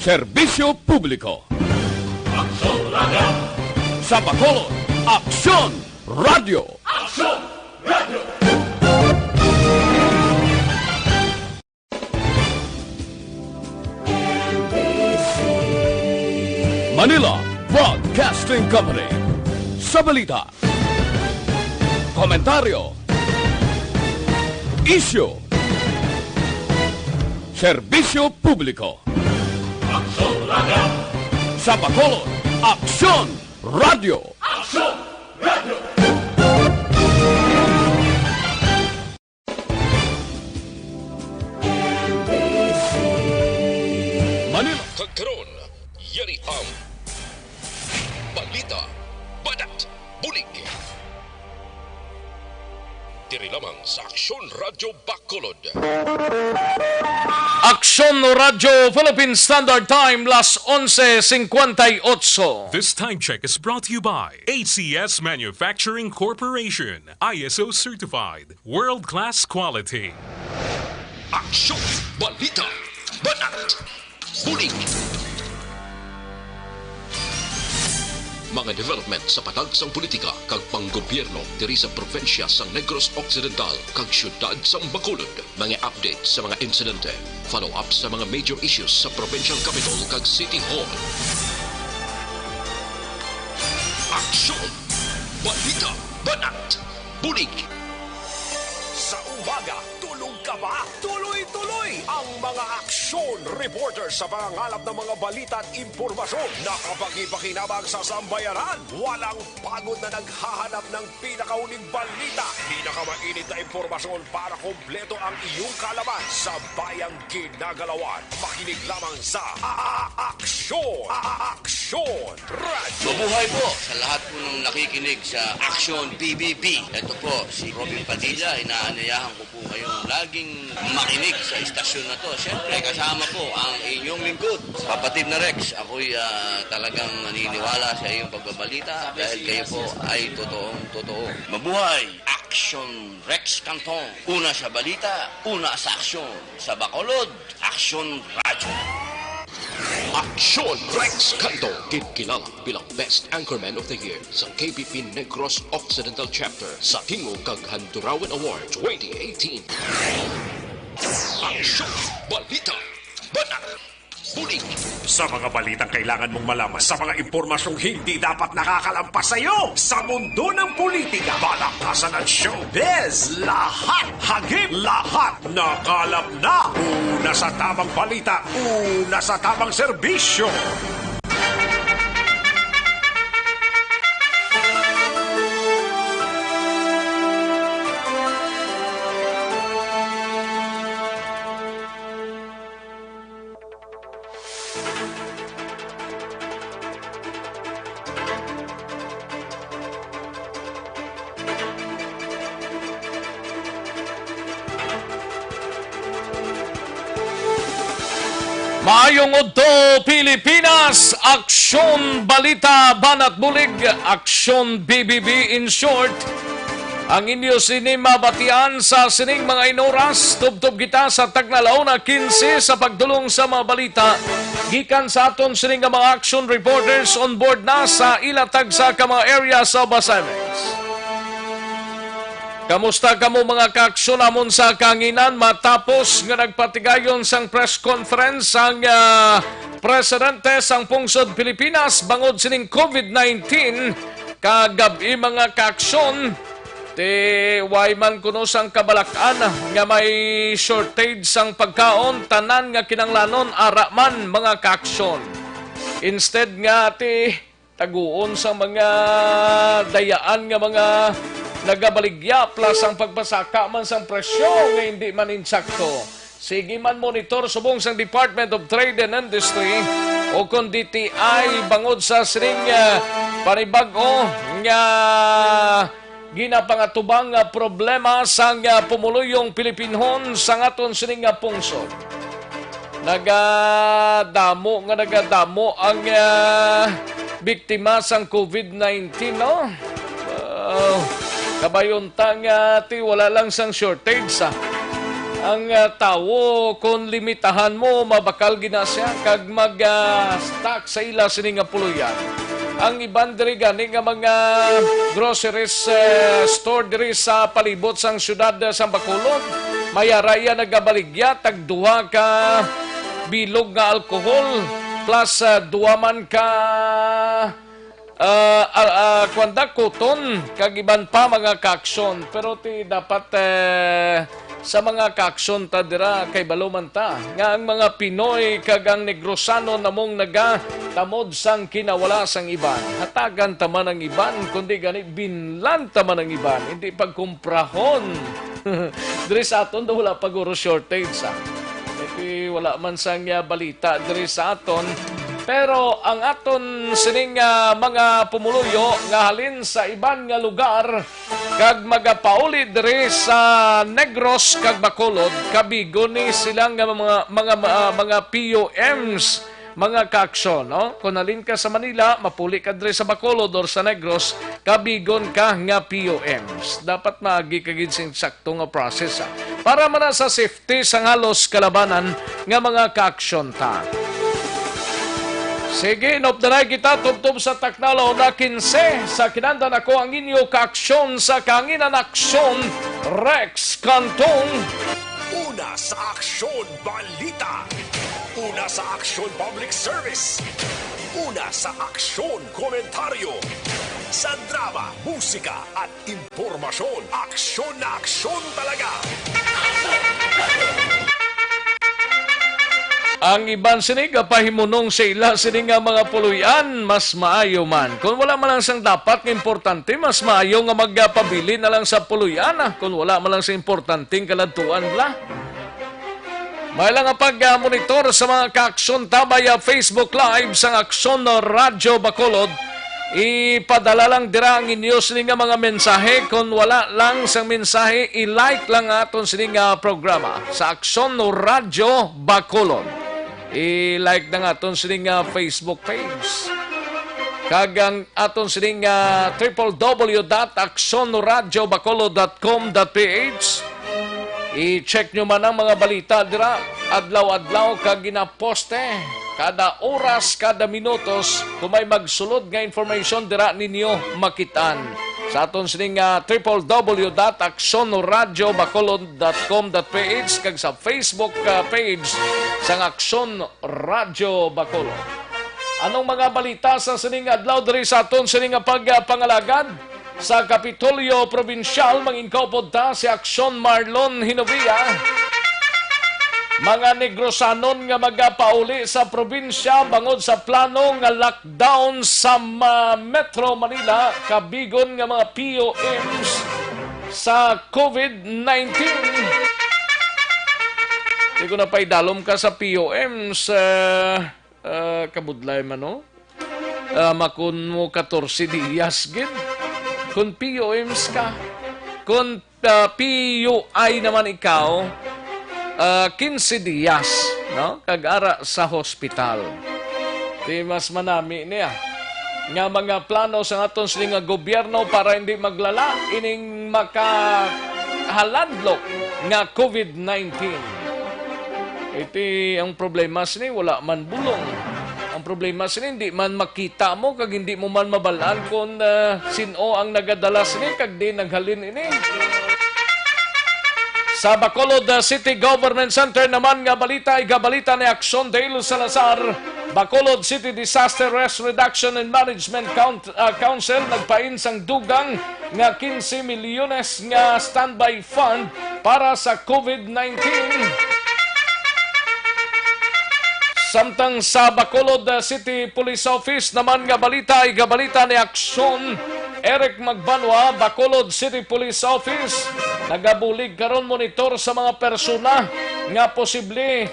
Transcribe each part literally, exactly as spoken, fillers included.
Serbisyo publiko. Aksyon Radio! Sa Bacolod, Aksyon Radio! Aksyon Radio! Manila Broadcasting Company. Sa balita, komentaryo, isyu, serbisyo publiko. Aksyon Radio! Sa Bacolod, Aksyon Radio! Aksyon Radio! Manila. Kag karon, yari ang balita, banat, bulig. Diri lamang sa Aksyon Radyo Bacolod. Aksyon Radyo Philippine Standard Time, las onse cincuenta y ocho. This time check is brought to you by A C S Manufacturing Corporation, I S O certified, world-class quality. Aksyon, balita, banat, bulig. Mga development sa padagsang politika kag panggobyerno diri sa probinsya sang Negros Occidental kag siyudad sang Bacolod. Mga update sa mga insidente, follow-up sa mga major issues sa provincial capital kag city hall. Aksyon! Balita! Banat! Bulig! Sa umaga, tulog ka ba? Tuloy-tuloy ang mga aksyon reporter sa pangangalap ng mga balita at impormasyon na kapaki-pakinabang sa sambayanan. Walang pagod na naghahanap ng pinakahuling balita, pinakamainit na impormasyon para kompleto ang iyong kaalaman sa bayang ginagalawan. Makinig lamang sa A-, A-, Aksyon! A-, A-, Aksyon! Radyo! Mabuhay po sa lahat po ng nakikinig sa Aksyon P B B. Ito po si Robin Padilla. Inaanyayahan ko po kayong laging makinig sa istasyon na to. Siyempre, kasama po ang inyong lingkod, Kapatid na Rex. Ako'y, ah, talagang naniniwala sa iyong pagbabalita dahil kayo po ay totoong totoo. Mabuhay! Aksyon Rex Canton. Una sa balita, una sa aksyon. Sa Bacolod, Aksyon Radyo. Aksyon Rex Canton, ginkilala bilang Best Anchorman of the Year sa K B P Negros Occidental Chapter sa Tingog kag Handurawan Award twenty eighteen. Aksyon, balita, banat, bulig. Sa mga balitang kailangan mong malaman, sa mga impormasyong hindi dapat nakakalampas sa iyo, sa mundo ng politika, palakasan at showbiz, lahat, hagip, lahat, nakalap na. Una sa tamang balita, una sa tamang serbisyo. Maayong udto, Pilipinas! Aksyon, balita, banat, bulig, Aksyon B B B in short. Ang inyo sini mabatian sa sining mga inoras. Tubtob kita sa tagna la una quince sa pagdulong sa mga balita gikan sa aton sini nga mga action reporters on board na sa ila tagsa ka mga area of assignments. Kamusta kamo, mga kaaksyon namon sa kahanginan, matapos nga nagpatigayon sang press conference ang, ah, presidente sang pungsod Pilipinas bangod sining COVID nineteen kagab-i, mga kaaksyon? Ti way man kuno sang kabalak-an nga may shortage sang pagkaon, tanan nga kinahanglanon ara man, mga kaaksyon. Instead nga ti taguon sa mga dayaan nga mga nagabaligya, plus ang pagpasaka man sang presyo nga hindi man insakto. Sige man monitor subong sang Department of Trade and Industry o kon D T I bangod sa sining, ah, panibag-o nga ginapangatubang nga problema sang, ah, pumuluyong Pilipinhon sa aton sining nga pungsod. Nagadamo nga nagadamo ang, ah, biktima sang COVID nineteen, no? Ah, kabayonta nga ti wala lang sang shortage, ah. Ang, ah, tawo, kon limitahan mo, mabakal gina siya kag mag, ah, stock sa ila sini nga puloy-an. Ang iban diri gani nga mga groceries, eh, store diri sa palibot sang siyudad, eh, sang Bacolod, may ara iya nagabaligya tag duha ka bilog nga alcohol plus, ah, duha man ka ah, ah, ah, kuwan da, kuton, kag iban pa mga kaaksyon. Pero ti dapat, eh, sa mga kaaksyon ta dira, kay balo man ta nga ang mga Pinoy kag ang Negrosano namong nagatamod sang kinawala sang iban. Hatagan ta man ang iban, kundi gani binlan ta man ang iban, hindi pagkumprahon. Diri sa aton daw wala pa guro shortage, ah. Iti wala man sang, ah, balita diri sa aton. Pero ang aton sining, ah, mga pumuluyo nga halin sa iban nga lugar kag magapauli diri sa Negros kag Bacolod, kabigon ni sila nga mga, mga, ah, mga P U Ms, mga kaaksyon, no? Kung halin ka sa Manila, mapuli ka diri sa Bacolod or sa Negros, kabigon ka nga P U Ms. Dapat maagi ka gid sing sakto nga process, ah. Para man na sa safety sang halos kalabanan nga mga kaaksyon ta. Sige, inupdanay kita tubtob sa takna, una kinse, sa kinandan ako ang inyo kaaksyon sa kahanginan, Aksyon Rex Cantong. Una sa Aksyon Balita. Una sa Aksyon Public Service. Una sa Aksyon Komentaryo. Sa drama, musika, at impormasyon, aksyon na aksyon talaga. Ang iban sini gapahimunong sa ila sini nga mga puloy-an, mas maayo man. Kung wala man lang sang dapat nga importante, mas maayo nga magpabilin na lang sa puloy-an, ah, kung wala man lang sa importanteng kaladtuan, bla. May lang nga pag-monitor sa mga kaaksyon ta via Facebook Live sang Aksyon Radyo Bacolod. Ipadala lang dira ang inyo sini nga mga mensahe. Kung wala lang sang mensahe, i-like lang ang aton sini nga programa sa Aksyon Radyo Bacolod. I-like na nga aton sini nga Facebook page. Kag ang aton sini nga triple W dot aksyon radyo bacolod dot com dot P H. I-check nyo man ang mga balita dira, adlaw-adlaw kag ginaposte kada oras, kada minutos, kung may magsulod nga information dira ninyo makitaan. Sa aton sini nga triple W dot aksyon radyo bacolod dot com dot P H kag sa Facebook, ah, page sang Aksyon Radyo Bacolod. Anong mga balita sa sining adlaw diri sa aton sining nga pagpangalagad? Sa Kapitolyo Probinsyal, mangin-upod ta si Aksyon Marlon Hinovia. Mga Negrosanon nga magapauli sa probinsya bangod sa plano nga lockdown sa ma-, Metro Manila, kabigon nga mga P U Ms sa COVID nineteen. Di ko na paidalom ka sa P U Ms, ah, ah, kabudlay man, no? Ah, makun mo katorse diyas gid. Kun P U Ms ka, kun, ah, P U I naman ikaw, ah, kinse diyas, no? Kag ara sa hospital. Di mas manami niya nga mga plano sa aton sini nga gobyerno para hindi maglala ining makahaladlok nga COVID nineteen. Iti ang problema sini, wala man bulong. Ang problema sini, hindi man makita mo kag hindi mo man mabalaan kung, ah, sin-o ang nagadala sini kag di naghalin ini. Sa Bacolod, ah, City Government Center naman nga balita, igabalita ni Action Dale Salazar. Bacolod City Disaster Risk Reduction and Management Count-, ah, Council nagpain sang dugang nga quince milyones nga standby fund para sa COVID nineteen. Samtang sa Bacolod, uh, City Police Office naman nga balita, igabalita ni Aksyon Eric Magbanwa, Bacolod City Police Office, nagabulig karon monitor sa mga persona nga posible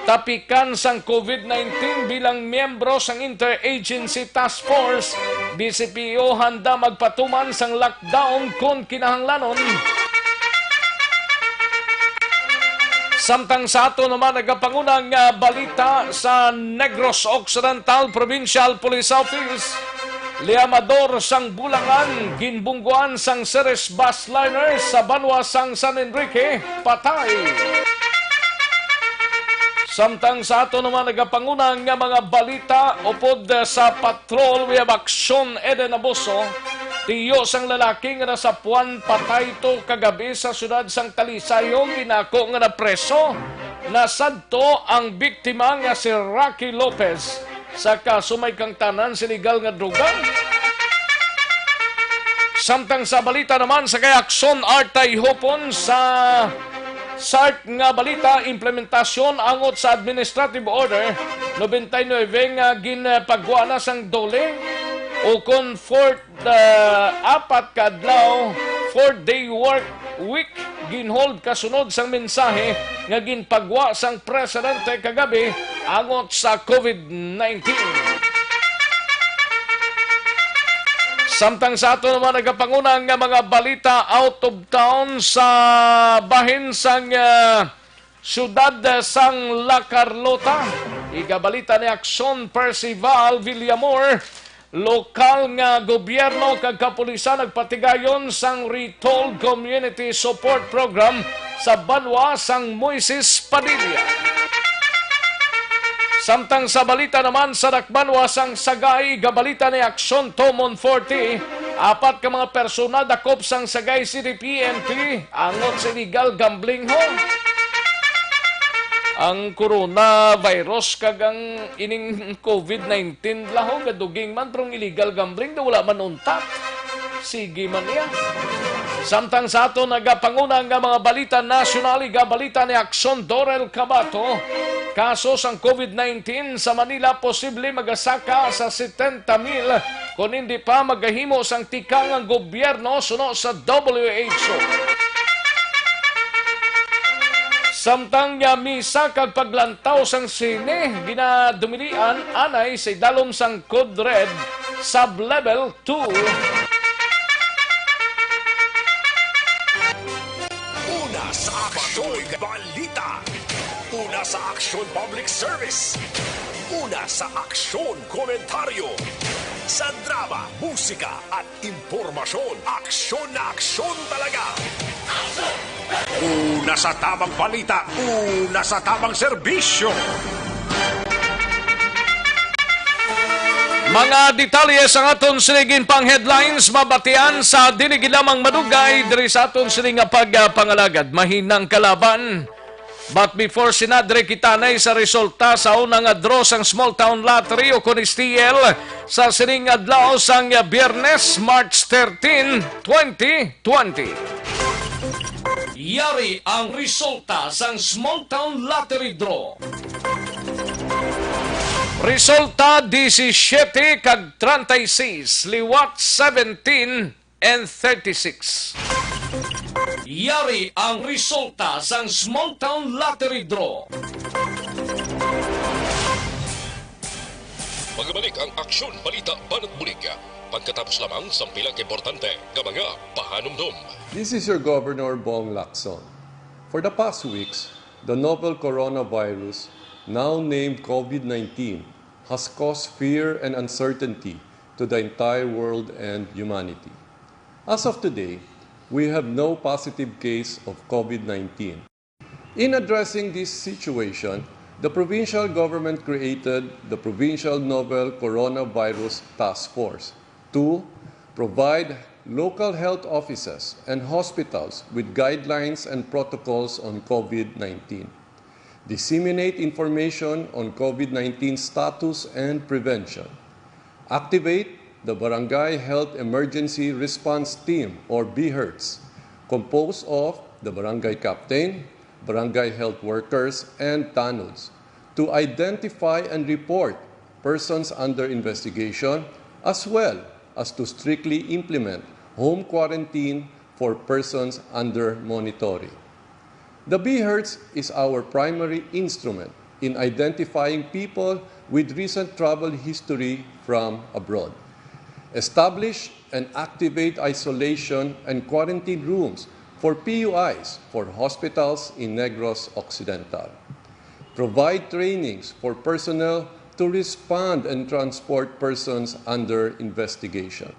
tapikan sang COVID nineteen bilang miyembro sang Interagency Task Force. B C P O handa magpatuman sang lockdown kon kinahanglanon. Samtang sa ato naman nagapanguna nga balita sa Negros Occidental Provincial Police Office, Liamador sang Bulangan, ginbungguan sang Ceres bus liner sa banwa sang San Enrique, patay. Samtang sa ato naman nagapanguna nga mga balita, upod sa patrol, we have Aksyon Eden Abuso. Tiyo sang lalaki nga nasapuan patay to kagabi sa siyudad sang Talisay, ginako nga napreso. Nasadto ang biktima nga si Rocky Lopez sa kaso may kangtanan sa iligal nga droga. Samtang sa balita naman sa kay Aksyon Art Tayhopon sa SART nga balita, implementasyon angot sa Administrative Order nobenta y nuebe nga ginpagwa na sang DOLE, ukon fourth, ah, apat ka adlaw, four-day work week, ginhold kasunod sang mensahe nga ginpagwa sang presidente kagabi angot sa COVID nineteen. Samtang sa ato naman nagapanguna nga mga balita out of town, sa bahin sang, ah, siyudad sang La Carlota, igabalita ni Aksyon Percival Villamor, lokal nga gobyerno kag kapulisan nagpatigayon sang Retold Community Support Program sa banwa sang Moises Padilla. Samtang sa balita naman sa dakbanwa sang Sagay, igabalita ni Aksyon Tomon Forty, apat ka mga persona dakop sang Sagay City P N P angot sa illegal gambling, ho. Ang coronavirus kag ang ining COVID nineteen laho, gaduging man, pero ang illegal gambling daw wala man untat. Sige man niya. Samtang sa aton nagapanguna nga mga balita nasyonal, igabalita ni Aksyon Dorel Cabato, kaso sang COVID nineteen sa Manila posible magasaka sa setenta mil kon hindi pa magahimo sang tikang ang gobyerno suno sa W H O. Samtang nga misa kag paglantaw sang sine ginadumilian anay sa idalom sang Code Red Sub-Level Two. Una sa Aksyon Balita. Una sa Aksyon Public Service. Una sa Aksyon Komentaryo. Sa drama, musika, at impormasyon, aksyon na aksyon talaga. Una sa tamang balita, una sa tamang serbisyo. Mga detalye sang aton sini ginpang headlines mabatian sa dili gid lamang madugay diri sa aton sini nga pagpangalagad. Mahinang kalaban. But before, sinadre kita nay sa resulta sa una nga draw sang Small Town Lottery o kon S T L sa sining adlaw sang Biyernes, March thirteen, twenty twenty. Yari ang resulta sang Small Town Lottery Draw. Resulta, disisiete kag treinta y seis, liwat seventeen and thirty-six. Yari ang resulta sang Small Town Lottery Draw. Magbalik ang Aksyon Balita Banat Bulig, pagkatapos lamang sang pila ka importante nga mga pahanumdom. This is your Governor Bong Lacson. For the past weeks, the novel coronavirus, now named COVID nineteen, has caused fear and uncertainty to the entire world and humanity. As of today, we have no positive case of COVID nineteen. In addressing this situation, the provincial government created the Provincial Novel Coronavirus Task Force to provide local health offices and hospitals with guidelines and protocols on COVID nineteen, disseminate information on COVID nineteen status and prevention, activate the Barangay Health Emergency Response Team, or BHERTs, composed of the barangay captain, barangay health workers, and tanods, to identify and report persons under investigation, as well as to strictly implement home quarantine for persons under monitoring. The BHERTs is our primary instrument in identifying people with recent travel history from abroad. Establish and activate isolation and quarantine rooms for P U Is for hospitals in Negros Occidental. Provide trainings for personnel to respond and transport persons under investigation.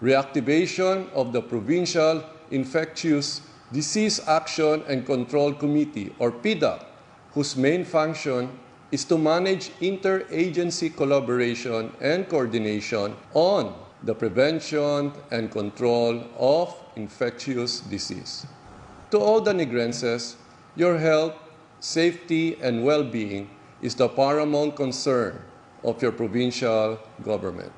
Reactivation of the Provincial Infectious Disease Action and Control Committee, or PDAC, whose main function is to manage interagency collaboration and coordination on the prevention and control of infectious disease. To all the Negrenses, your health, safety, and well-being is the paramount concern of your provincial government.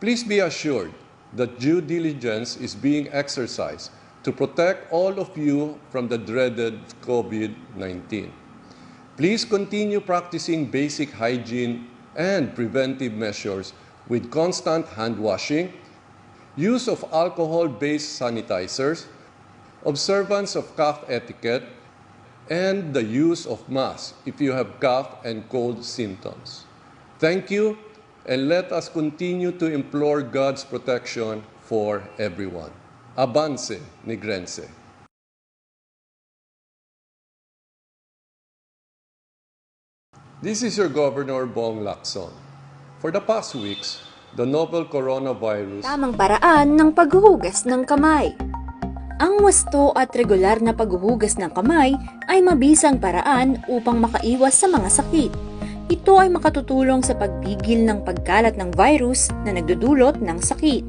Please be assured that due diligence is being exercised to protect all of you from the dreaded COVID nineteen. Please continue practicing basic hygiene and preventive measures with constant hand washing, use of alcohol-based sanitizers, observance of cough etiquette, and the use of masks if you have cough and cold symptoms. Thank you, and let us continue to implore God's protection for everyone. Avance, Negrense. This is your Governor, Bong Lacson. For the past weeks, the novel coronavirus Tamang paraan ng paghuhugas ng kamay. Ang wasto at regular na paghuhugas ng kamay ay mabisang paraan upang makaiwas sa mga sakit. Ito ay makatutulong sa pagpigil ng pagkalat ng virus na nagdudulot ng sakit.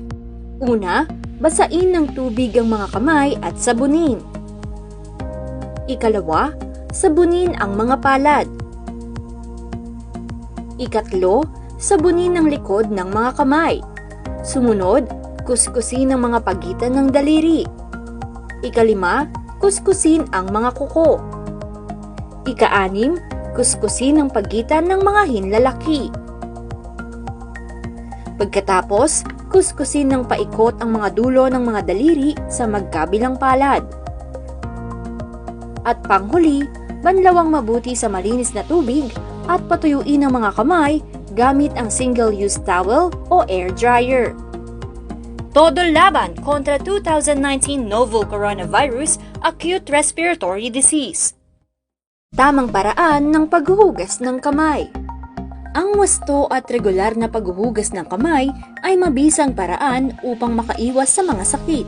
Una, basain ng tubig ang mga kamay at sabunin. Ikalawa, sabunin ang mga palad. Ikatlo, sabunin ang likod ng mga kamay. Sumunod, kuskusin ang mga pagitan ng daliri. Ikalima, kuskusin ang mga kuko. Ikaanim, kuskusin ang pagitan ng mga hinlalaki. Pagkatapos, kuskusin ng paikot ang mga dulo ng mga daliri sa magkabilang palad. At panghuli, banlawang mabuti sa malinis na tubig at patuyuin ang mga kamay gamit ang single-use towel o air dryer. Todo laban kontra two thousand nineteen novel coronavirus acute respiratory disease. Tamang paraan ng paghuhugas ng kamay. Ang wasto at regular na paghuhugas ng kamay ay mabisang paraan upang makaiwas sa mga sakit.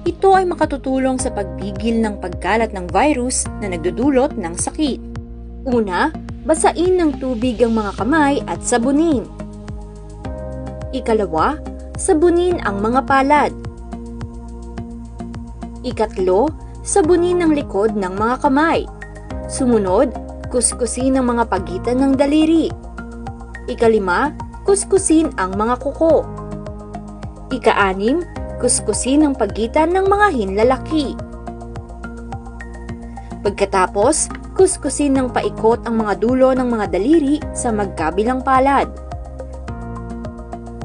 Ito ay makatutulong sa pagpigil ng pagkalat ng virus na nagdudulot ng sakit. Una, basain ng tubig ang mga kamay at sabunin. Ikalawa, sabunin ang mga palad. Ikatlo, sabunin ang likod ng mga kamay. Sumunod, kuskusin ang mga pagitan ng daliri. Ikalima, kuskusin ang mga kuko. Ikaanim, kuskusin ang pagitan ng mga hinlalaki. Pagkatapos, kuskusin ng paikot ang mga dulo ng mga daliri sa magkabilang palad.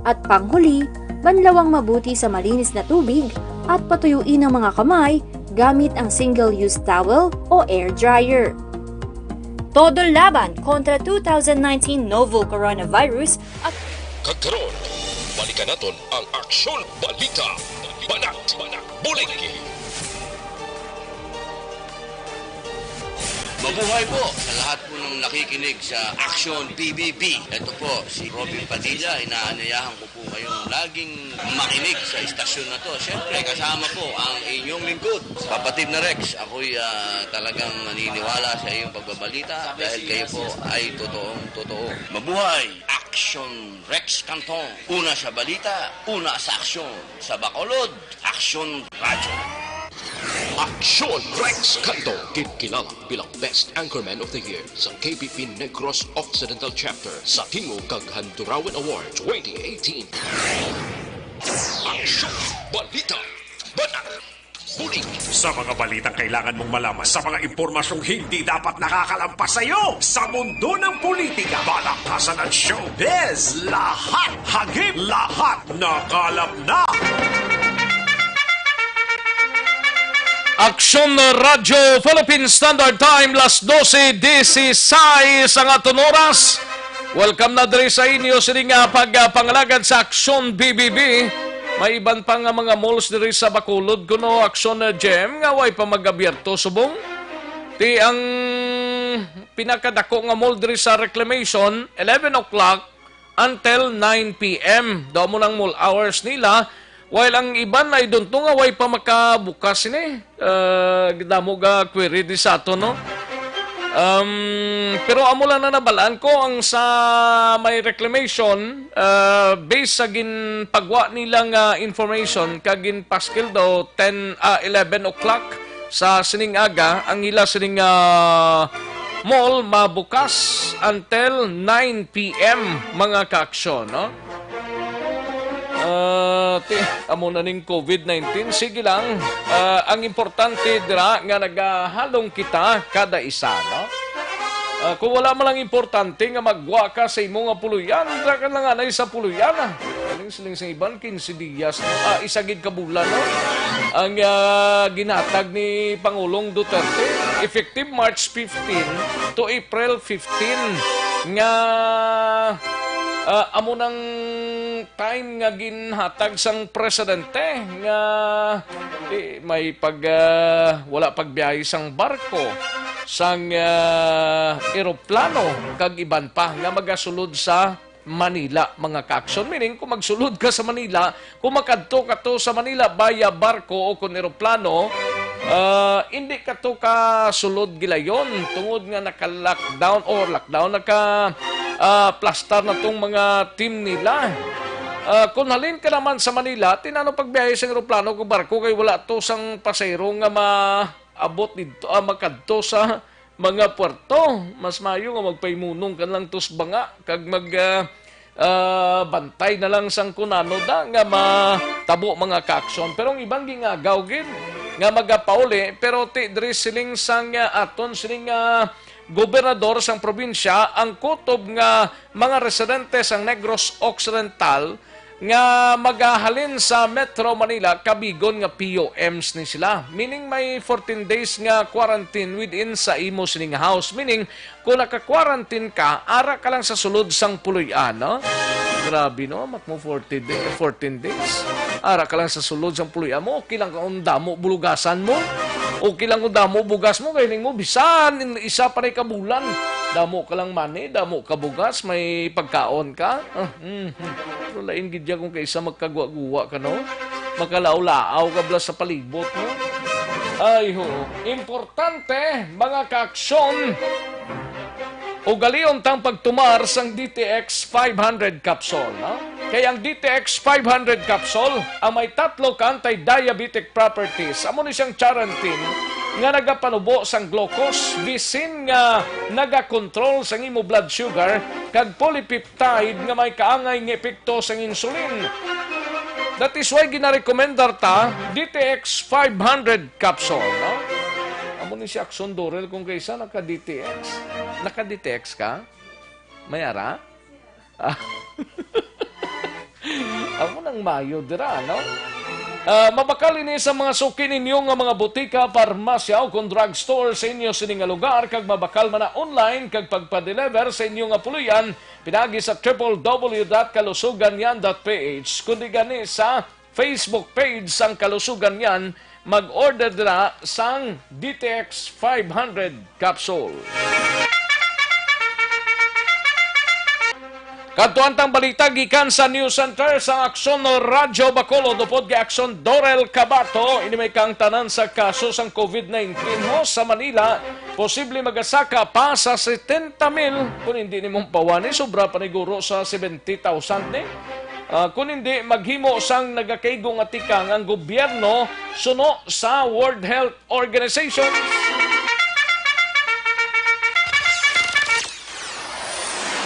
At panghuli, banlawang mabuti sa malinis na tubig at patuyuin ang mga kamay gamit ang single-use towel o air dryer. Todo laban kontra two thousand nineteen novel coronavirus at Kag karon, balikan naton ang Aksyon Balita. Banat, Banat, Bulig. Mabuhay po sa lahat po ng nakikinig sa Aksyon B B B. Ito po si Robin Padilla. Inaanyayahan ko po kayong laging makinig sa istasyon na to. Siyempre, kasama po ang inyong lingkod, Kapatid na Rex. Ako'y, ah, talagang naniniwala sa iyong pagbabalita dahil kayo po ay totoong totoo. Mabuhay! Aksyon Rex Cantong. Una sa balita, una sa aksyon. Sa Bacolod, Aksyon Radyo. Aksyon Rex Cantong, kinkilala bilang Best Anchorman of the Year sa K B P Negros Occidental Chapter sa Tingog kag Handurawan Award twenty eighteen. Aksyon Balita. Banat. Bulig. Sa mga balitang kailangan mong malaman, sa mga impormasyong hindi dapat nakakalampas sa iyo, sa mundo ng politika, balakasan at showbiz, lahat hagip, lahat nakalap na. Aksyon Radyo Philippine Standard Time, las dose dieciséis ang aton oras. Welcome na diri sa inyo sini nga pagpangalagad sa Aksyon B B B. May iban pa nga mga malls diri sa Bacolod kuno, Aksyon, uh, Jem, nga way pa mag-abierto subong ti ang pinakadako nga mall diri sa Reclamation, eleven o'clock until nine p m. Daw mo nang mall hours nila, while ang iban ay dunto nga way pa makabukas ini. Ah, damo ga query di sa ato, no? Um, pero amo lang na nabalaan ko ang sa may Reclamation, ah, based sa ginpagwa nila nga information, kag ginpaskil daw ten, ah, eleven o'clock sa sining aga, ang ila sining, ah, mall mabukas until nine p m, mga kaaksyon, no? Ah, ti, amo na ning covid nineteen. Sige lang. Ah, ang importante dira nga nagahalong kita kada isa, no? Ah, kung wala man lang importante nga magwa ka sa imo nga puloy-an, dira ka lang anay sa puloy-an, ah. Siling, siling sa iban, quince dias, no? Ah, isa gid ka bulan, no? Ang, ah, ginatag ni Pangulong Duterte, effective March fifteen to April fifteen, nga, ah, amo nang time nga ginhatag sang presidente nga, eh, may pag, ah, wala pagbiyahe sang barko, sang, ah, eroplano, kag iban pa nga magasulod sa Manila, mga kaaksyon. Meaning, kung magsulod ka sa Manila, kung makadto ka to sa Manila via barko o kung eroplano, ah, hindi ka to kasulod gilayon tungod nga naka-lockdown or lockdown, naka, ah, plastar na tong mga team nila. Ah, kung halin ka naman sa Manila, ti nano pagbiyahe sa eroplano kung barko kay wala to sang pasahero nga maabot didto, ah, makadto sa mga puerto. Mas maayo nga magpahimunong ka lang tos banga kag mag, ah, ah, bantay na lang sang kunano da nga matabo, mga kaaksyon. Pero ang iban gingagaw gid nga magapauli, pero ti diri siling sang, ah, aton siling, ah, gobernador sang probinsya, ang kutob nga mga residente sang Negros Occidental nga magahalin sa Metro Manila kabigon nga P O Ms ni sila. Meaning may fourteen days nga quarantine within sa imo sining house. Meaning, kung naka-quarantine ka, ara ka lang sa sulod sang puloy-an, no? Grabe, no? Mat mo forty day, fourteen days. Ara ka lang sa sulod sang puloy-an mo. Okay lang kung damo bulugasan mo. Okay lang kung damo bugas mo. Kaya mo, bisan in-, isa pa na kabulan. Damo ka lang mani, damo ka bugas, may pagkaon ka. Ah, mhm. Pero lain gid ya kung kaisa magkaguwa-guwa ka, no? Makalaw-laaw ka bala sa palibot, no? Ay, ho. Importante, mga kaaksyon, ugalion tang pagtumar sang D T X five hundred capsule, no? Kay ang D T X five hundred capsule ang may tatlo ka anti-diabetic properties. Amo ni siyang charantin nga nagapanubo sang glucose, bisin nga nagakontrol sang imo blood sugar, kag polypeptide nga may kaangay nga epekto sang insulin. That is why ginarekomendar ta D T X five hundred capsule, no? Amo ni si Axon Dorel kung kaysa naka-D T X. Naka-D T X ka? May ara? Ah. Amo nang mayo dira, no? Ah, mabakal ini sa mga suki ninyo nga mga butika, parmasya, o kon drugstore sa inyo sini nga lugar, kag mabakal man na online kag pagpa-deliver sa inyo nga puloy-an pinaagi sa triple W dot kalusugan yan dot P H, kundi gani sa Facebook page sang Kalusugan Yan, mag-order dira sang D T X five hundred capsule. Kadtuan tang balita gikan sa News Center sa Aksyon Radyo Bacolod upod kay Aksyon Dorel Cabato. Ini may kaangtanan sa kaso sang covid nineteen ho sa Manila. Posible magasaka pa sa setenta mil. Kung hindi nimo pawani, sobra pa ni guro sa seventy thousand ni. Ah, kung hindi, maghimo sang nagakaigo nga tikang ang gobyerno suno sa World Health Organization.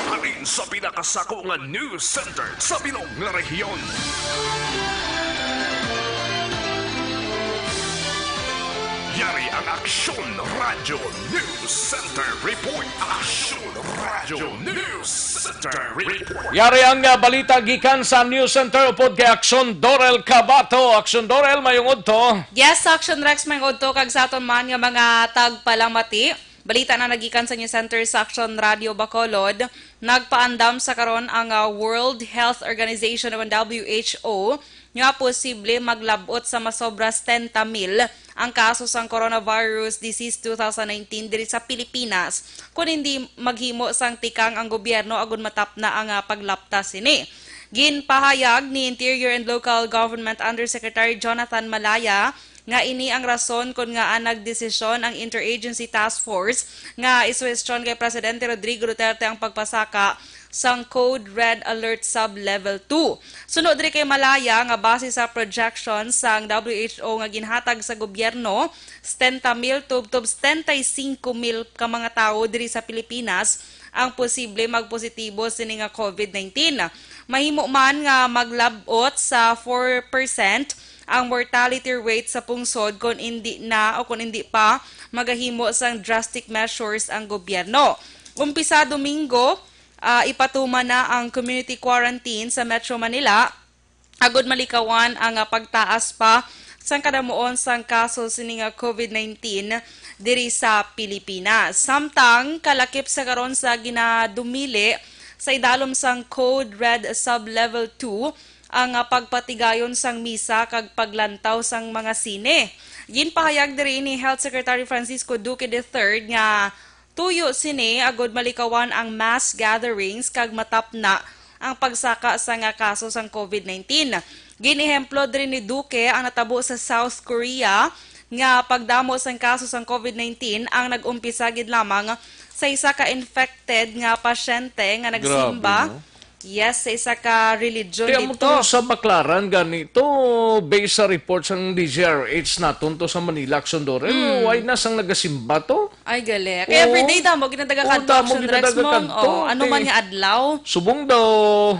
Halin sa pinakasako nga news center sa bilog nga rehiyon. Yari ang Aksyon Radyo News Center Report. Aksyon Radyo News Center Report. Yari ang, ah, balita gikan sa News Center upod kay Aksyon Dorel Cabato. Aksyon Dorel, mayong udto. Yes, Aksyon Rex, mayong udto kag sa aton man nga mga tagpalamati. Balita na nagikan sa News Center sa Aksyon Radyo Bacolod. Nagpaandam sa karon ang, ah, World Health Organization o W H O nga posible maglab-ot sa masobra setenta mil ang kaso sang coronavirus disease two thousand nineteen diri sa Pilipinas, kon hindi maghimo sang tikang ang gobyerno agud matapna ang, ah, paglapta sini. Ginpahayag ni Interior and Local Government Undersecretary Jonathan Malaya nga ini ang rason kon ngaa nagdesisyon ang Interagency Task Force nga isuwestyon kay Presidente Rodrigo Duterte ang pagpasaka sang Code Red Alert Sub-Level two. Suno diri kay Malaya nga base sa projection sang W H O nga ginhatag sa gobyerno, setenta mil tubtob setenta y cinco mil ka mga tawo diri sa Pilipinas ang posible magpositibo sini nga COVID nineteen. Mahimo man nga maglab-ot sa four percent ang mortality rate sa pungsod kon indi na o kon indi pa magahimo sang drastic measures ang gobyerno. Umpisa Domingo, ah, ipatuman na ang community quarantine sa Metro Manila agud malikawan ang, ah, pagtaas pa sang kadamuon sang kaso sini nga COVID nineteen diri sa Pilipinas. Samtang kalakip sa karon sa ginadumili sa idalom sang Code Red Sub-Level two ang, ah, pagpatigayon sang misa kag paglantaw sang mga sine. Ginpahayag diri ni Health Secretary Francisco Duque the third nga tuyo sini agud malikawan ang mass gatherings kag matapna ang pagsaka sa nga kaso sang COVID nineteen. Ginehemplo diri ni Duque ang natabo sa South Korea nga pagdamo sang kaso sang COVID nineteen ang nag-umpisa gid lamang sa isa ka infected nga pasyente nga nagsimba. Grabe, no? Yes, sa isa ka religion. Kaya mo dito. To sa Baclaran, ganito, based sa report sang D Z R H naton to sa Manila, Action Dore, mm, why na sang nagasimba to? Ay, gali. Kaya everyday, damo, ginadaga kadto, Action Rex, mong, oh, ano man nga adlaw. Subong daw,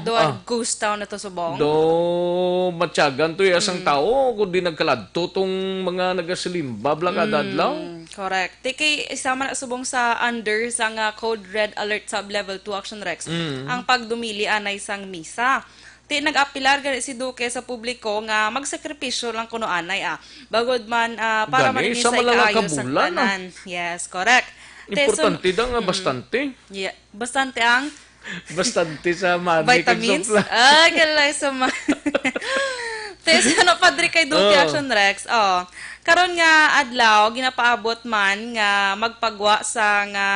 do, ah, ghost town na to, subong. Do, matyagan to, ya, sang tao, kung di nagkaladto tong mga nagasilimba, bla, kada adlaw. Mm, correct. Ti kay isa man subong sa under sa nga Code Red Alert Sub-Level two Action Rex, mm, ang pagdumili anay sang misa. Ti nag-apilar gani si Duque sa publiko nga magsakripisyo lang kuno anay, ah. Bagod man, ah, para gani, marinisa sa mga ikaayo sa kabulan, ah, tanan. Yes, correct. Ti, importante sun-, daw nga mm, bastante. Yeah, bastante ang bastante sa money kag vitamins? Supply. Ah, galay sa ma-, Te, sa ano, Padre, kay Duque, oh, Action Rex? Oh. Karon nga adlaw, ginapaabot man nga magpagwa sa nga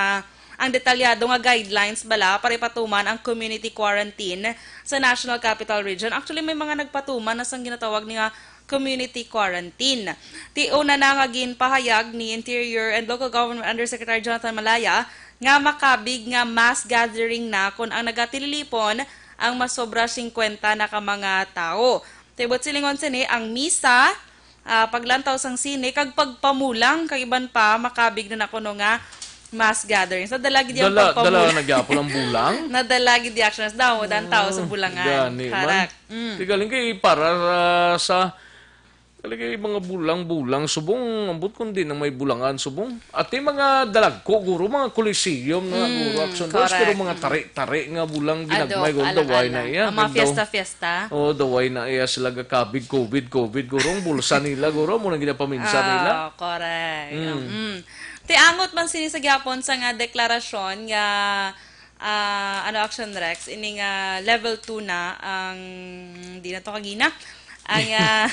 ang detalyado nga guidelines bala para ipatuman ang community quarantine sa National Capital Region. Actually, may mga nagpatuman na sang ginatawag ni nga community quarantine. Ti una na nga ginpahayag ni Interior and Local Government Undersecretary Jonathan Malaya nga makabig nga mass gathering na kon ang nagatililipon ang masobra singkwenta na ka mga tawo. Ti buot silingon sini, ang misa, ah, paglantaw sang sine, kag pagpamulang, kag iban pa, makabig na na kuno nga mass gatherings. Nadala gid ang dala, pagpamulang. Dala na gyapon ang bulang? Nadala gid di Action Rex. Damo ang tawo sa bulangan. Gani man. Correct. Mm. Ti galing kay para, ah, sa, galing kay mga bulang-bulang subong, ambot kung di na may bulangan subong. At yung mga dalagko, guro, mga coliseum na, mm, guro, Action Rex, correct, pero mga, mm, tari-tari nga bulang ginagmay, guro, ala-ala. Daway na iya. Ang mga fiesta-fiesta. Oh, daway na iya sila gakabig, COVID, COVID, guro, ang bulsa nila, guro, mo nang ginapaminsa nila. Ah, correct. Mm. Mm. Ti angot man sini sa gyapon sa nga deklarasyon nga ah, ano, Action Rex, ini nga level two na ang, di na to kagina, ang, ah,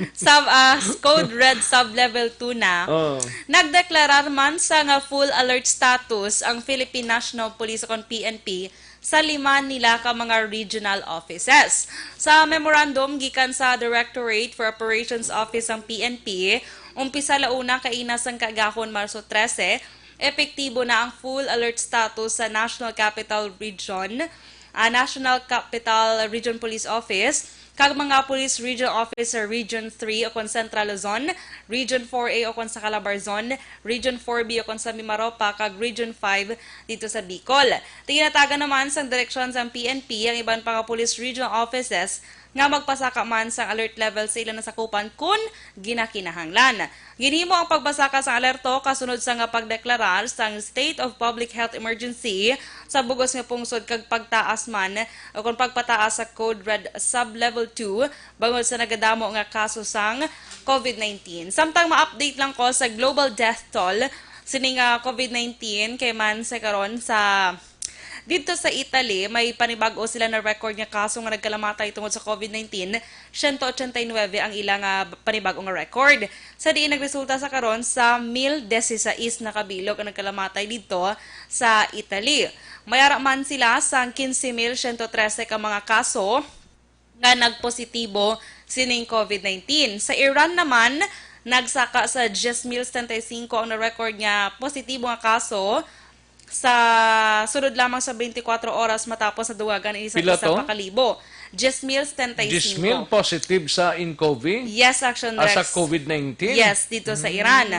sub, ah, Code Red Sub-Level two na. Oh. Nagdeklarar man sa nga full alert status ang Philippine National Police o kon P N P sa lima nila ka mga regional offices. Sa memorandum gikan sa Directorate for Operations Office sang P N P, umpisa la una kaina sang kaagahon, Marso trese, epektibo na ang full alert status sa National Capital Region, ah, National Capital Region Police Office, kag mga Police Region Office sa Region three o kon Central Luzon, Region four A o kon sa Calabarzon, Region four B o kon sa Mimaropa, kag Region five dito sa Bicol. Ti ginhatagan naman sang direksyon sang P N P ang iban pa nga Police Regional Offices nga magpasaka man sang alert level sa ila nasakupan kun ginakinahanglan. Ginhimo ang pagpasaka sang alerto kasunod sa nga pagdeklarar sang State of Public Health Emergency sa bug-os nga pungsod kag pagtaas man o kon pagpataas sa Code Red Sub-Level two bangod sa nagadamo nga kaso sang COVID nineteen. Samtang ma-update lang ko sa global death toll sini nga COVID nineteen, kay man sa karon sa Didto sa Italy, may panibag-o sila na record nga kaso nga nagkalamatay tungod sa COVID nineteen, siyento ochenta y nuebe ang ila nga panibag-o nga record. Sa diin nagresulta sa karon sa mil dieciséis na kabilog ang nagkalamatay didto sa Italy. May ara man sila sang quince mil siyento trese ka mga kaso nga nagpositibo sining COVID nineteen. Sa Iran naman, nagsaka sa diyes mil setenta y cinco ang na-record nga positibo nga kaso sa sulod lamang sa twenty-four oras matapos sa duwagan ini sa Pila isa to? Ka kalibo. Diyes mil setenta y cinco. Diyes mil positive sa Incov? Yes, Action Ah, sa Rex. COVID nineteen? Yes, dito sa Mm. Iran.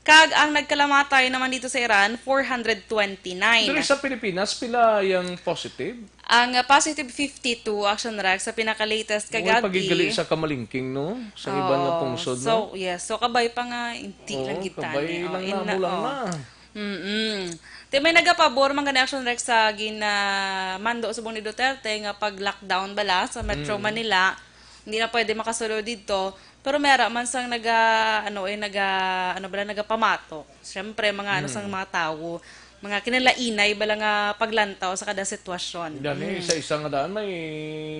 Kag ang nagkalamatay naman dito sa Iran, four hundred twenty-nine. Diri sa Pilipinas, pila yang positive? Ang, ah, positive fifty-two, Action Rex, sa pinaka-latest Way kagabi. Pagigali sa kamalingking, no? Sa iban nga Oo. Pungsod, So, no? Yes. So, kabay pa nga, hindi Oo, lang kita kabay ni, oh, lang ina-, na, mo lang oh. Na. Mm-mm. Ti may nagapabor man gani, Action Rex, sa gin-, ah, mando subong ni Duterte nga pag-lockdown bala sa Metro Mm. Manila. Hindi na pwede makasulod didto. Pero may ara man sang naga, ano, eh, naga, ano bala, nagapamato. Siyempre, mga ano Mm. sang mga tawo, mga kinalainay bala nga paglantaw sa kada sitwasyon. Gani, Mm. sa isa nga daan may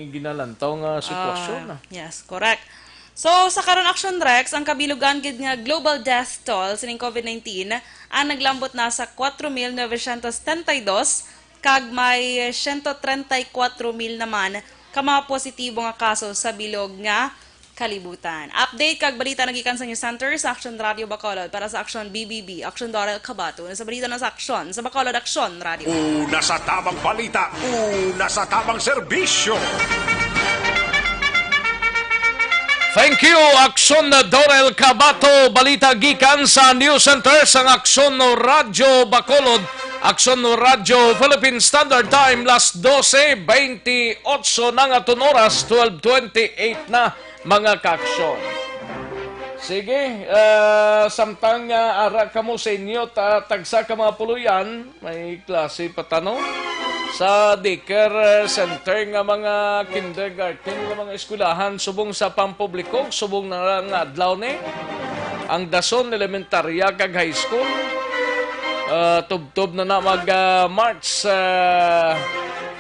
ginalantaw nga sitwasyon, Ah, ah. Yes, correct. So, sa karon, Action Rex, ang kabilugan gid nga global death toll sining COVID nineteen ang naglambot na sa kwatro mil novecientos setenta y dos, kag may siyento treinta y kuwatro mil naman ka mga positibo nga kaso sa bilog nga kalibutan. Update kag balita nagikan sa News Center sa Action Radio Bacolod. Para sa Action B B B, Action Daryl Cabato. Sa balita na sa Action, sa Bacolod Action Radio. Una sa tamang balita, una sa tamang serbisyo. Thank you, Action Dorel Cabato. Balita gikan sa News Center sang Action Radio Bacolod. Action Radio Philippine Standard Time, las doce veintiocho na nga aton oras, twelve twenty-eight na, mga ka-action. Sige, ah, samtang, ah, ara kamo sa inyo, ta-, tagsa ka mga puloy-an, may klase pa ta, no? Sa daycare center nga mga kindergarten nga mga eskwelahan subong sa pampubliko, subong na nga adlaw ni ang Dason Elementarya kag High School. Ah, tubtob na na mag, ah, March, ah,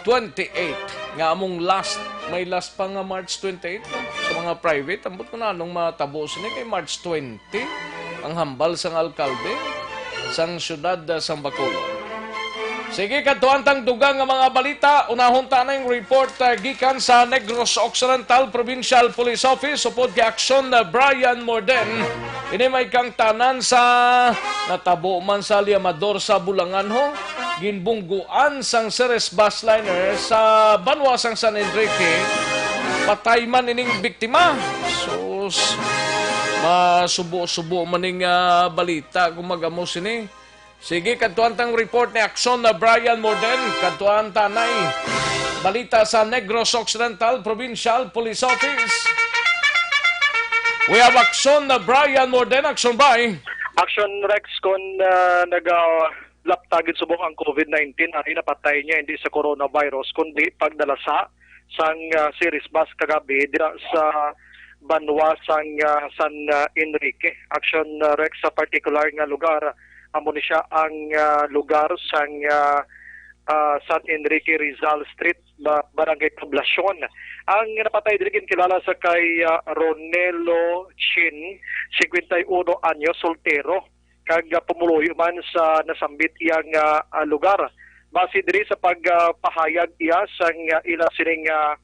twenty-eight nga among last, may last pa nga March twenty-eight, no? Sa mga private, ambot ko na anong matabo sini kay March twenty. Ti, ang hambal sang alkalde sang siyudad, ah, sang Bacolod. Sige, kadtuan tang dugang nga mga balita. Unahon ta na yung report, ah, gikan sa Negros Occidental Provincial Police Office upod kay Action, ah, Brian Morden. Ini may kangtanan sa natabo man sa Liamador sa Bulangan, ho. Ginbungguan sang Ceres bus liner sa banwa sang San Enrique. Patay man ining biktima. Sus, masubo-subo man ning, ah, balita kung mag-amo sini. Sige, kadtuan tang report ni Action na Brian Morden. Kadtuan tanay. Balita sa Negros Occidental Provincial Police Office. We have Action na Brian Morden. Action by Action Rex, kon, ah, nagalapta gid subong ang COVID nineteen, ari napatay niya hindi sa coronavirus kundi pagdalasa sang, ah, Ceres bus kagabi dira sa banwa sang, ah, San, ah, Enrique. Action, ah, Rex, sa partikular nga lugar, amo ni siya ang, ah, lugar sang, ah, ah, San Enrique Rizal Street, ba-, Barangay Poblacion. Ang napatay diri ginkilala sa kay, ah, Ronelo Chin, cincuenta y uno anyos, soltero, kag, ah, pumuluyo man sa nasambit iya nga, ah, lugar. Base diri sa pag, ah, pahayag iya sang, ah, ila sining, ah,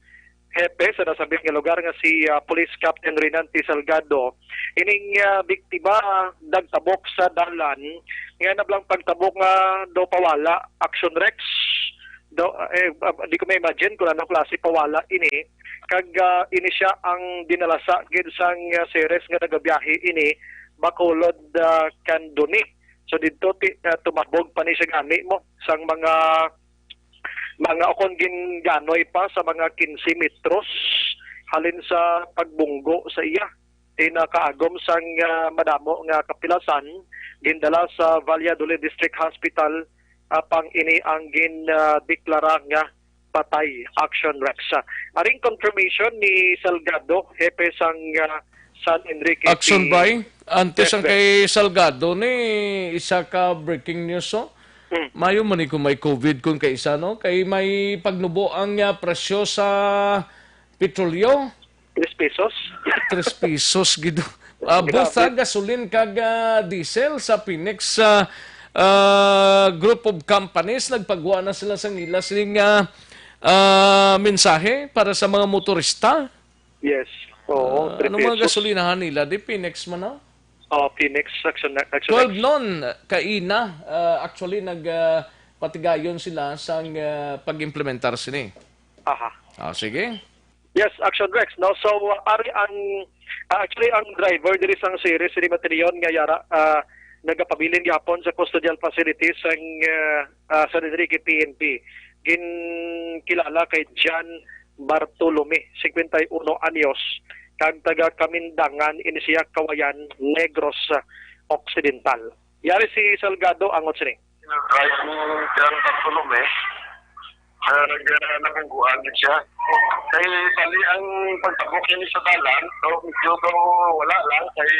hepe sa nasambit nga lugar nga si, ah, Police Captain Renan T. Salgado, ining, ah, biktima nagtabok sa dalan nga nablang pagtabok nga daw pawala, Action Rex. Daw, eh, ah, di ko ma-imagine kung anong klase pawala ini. Kag, ah, ini siya ang dinalasa gid sang, ah, Ceres nga nagabiyahe ini, Bacolod, ah, Candoni. So, didto ti-, ah, tumabog pa ni siya gani mo sang mga, mga, o kon ginganoy pa sa mga quince metros halin sa pagbunggo sa iya. Ti nakaagom sang, ah, madamo nga kapilasan, gindala sa Valladolid District Hospital, apang ini ang gin, ah, deklara nga patay, Action Rex. Aring confirmation ni Salgado, hepe sang, ah, San Enrique Action P by? Antes ang Yes, sir. Kay Salgado ni isa ka breaking news, oh. Hmm. Mayo man ni kung may COVID kung kaisa, no? Kay may pagnubo ang, ah, presyo sa petrolyo. Tres pesos. Tres pesos, gido. Ah, both, ah, gasolin kag, ah, diesel sa Phoenix, ah, ah, group of companies, nagpagwa na sila sang ila sining, ah, ah, mensahe para sa mga motorista. Yes. Oo, Ah, three anong mga pesos. Gasolinahan nila? Di Phoenix man, no? Oh, Phoenix, Action, Action Twelve X. Noon, kaina, ah, actually, nag, ah, patigayon sila sang, ah, pag-implementar sini. Aha. Ah, sige. Yes, Action Rex, no? So, uh, ari ang, uh, actually, ang driver diri sang series ni Matilion nga yara, uh, nagapabilin gihapon sa custodial facility sang, uh, uh, San Enrique P N P. Ginkilala kay John Bartolome, singkwenta y uno anyos, kag taga Kamindangan ini siya, Kawayan, Negros, uh, Occidental. Yari si Salgado angot sini. Drive ni John Bartolome, ah, nag-, ah, nabungguan gid siya. Kay bali ang pagtabok niya sa dalan, so medyo daw wala lang, kay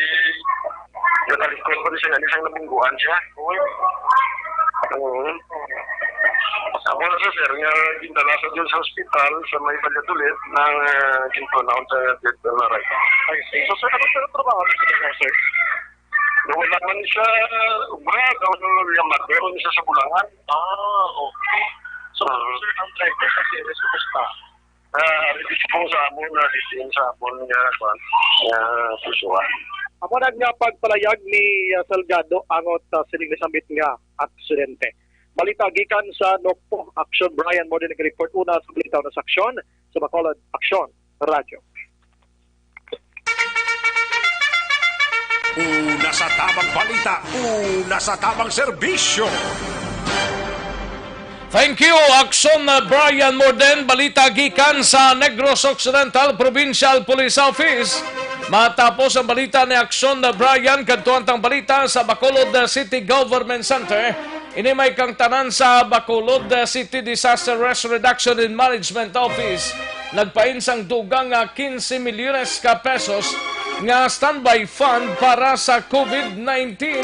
nakalikod pa siya, gani siyang nabungguan siya. Oo. Ako na siya, sir, nga gindala sa dyan sa ospital, sa may Valladolid, ng, ah, gintunaw sa death penalty. Ay, so, sir, ano, sir, trabaho? Sir? Wala man siya obra, daw yung mother, o siya sa Bulangan. Ah, okay. So, Ah. Sir, ang driver sa series, kumusta? Ah, ready po sa amon, na ready sa amon nga, kwan, nga pusuan. Amo na nga pagpalayag ni, ah, Salgado angot, ah, sining nasambit nga aksidente. Balita gikan sa Nokpo Aksyon, Brian Morden nagreport una sa balita na sa aksyon sa Bacolod Aksyon Radyo. Una sa tamang balita, una sa tamang serbisyo. Thank you, Aksyon, uh, Brian Morden. Balita gikan sa Negros Occidental Provincial Police Office. Matapos ang balita ni Aksyon, uh, Brian, kadtuan tang balita sa Bacolod, uh, City Government Center. Ini may kangtanan sa Bacolod, uh, City Disaster Risk Reduction and Management Office. Nagpain sang dugang nga quince milyones ka pesos nga standby fund para sa COVID nineteen.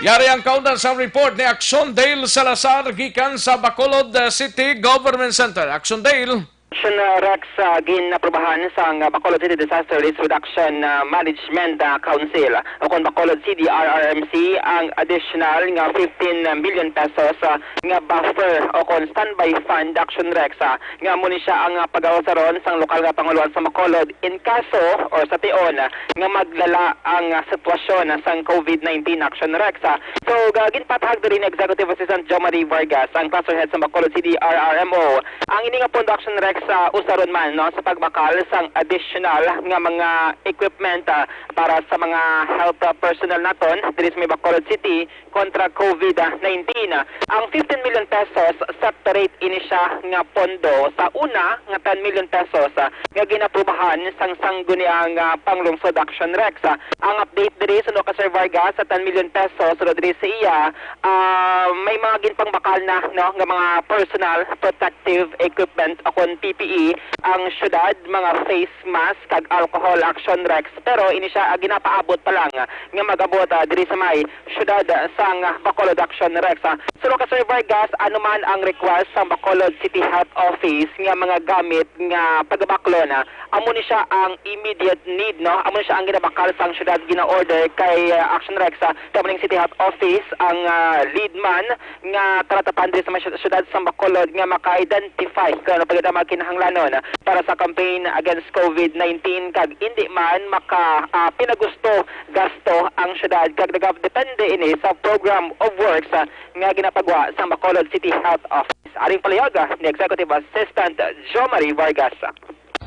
Yari ang kaundan sang report ni Action Dale Salazar gikan sa Bacolod, uh, City Government Center. Action Dale. Action, uh, Rex, uh, ginaprubahan sang, uh, Bacolod City Disaster Risk Reduction, uh, Management, uh, Council, o kon Bacolod C D R R M C, ang additional nga fifteen million pesos, uh, nga buffer o kon standby fund, Action Rex, ah, nga amo ni siya ang, ah, pag-ausaron sang lokal nga panguluan sa Bacolod in kaso or sa tion, ah, nga maglala ang, ah, sitwasyon, ah, sang COVID nineteen, Action Rex, ah. So, ga-, ginpatahag diri ni Executive Assistant Jo Marie Vargas, ang cluster head sa Bacolod C D R R M O. Ang ini nga pondo, Action Rex, ah, usaron man, no, sa pagbakal sang additional nga mga equipment, ah, para sa mga health, ah, personnel naton diri sa may Bacolod City, kontra COVID nineteen. Ang fifteen million pesos, separate ini siya nga pondo. Sa una nga ten million pesos, ah, nga ginaprubahan sang sangguniang, ah, panglungsod, Action Rex. Ah, ang update diri, suno ka Sir Vargas, sa ten million pesos, suno diri sa iya, ah, may mga ginpangbakal na, no, nga mga personal protective equipment o kon P P E ang syudad, mga face mask kag alcohol, Action Rex. Pero ini siya, ah, ginapaabot pa lang, ah, nga mag-abot, ah, diri sa may syudad, ah, sang, ah, Bacolod, Action Rex, ah. Suno ka Sir Vargas, ano man ang request sang Bacolod City Health Office nga mga gamit nga pagabaklon, ah, amo ni siya ang immediate need, no? Amo ni siya ang ginabakal sang syudad, gina-order kay, ah, Action Rex, ah, kamo ning City Health Office ang, ah, lead man nga talatapan diri sa may syud-, syudad sa Bacolod nga maka-identify kung ano pa gid ang mga kinahanglanon para sa campaign against COVID nineteen, kag indi man maka, ah, pinagusto gasto ang syudad, kag nagapdepende ini sa program of works, ah, nga ginapagwa sa Bacolod City Health Office. Aring palayag, ah, ni Executive Assistant Jo Marie Vargas.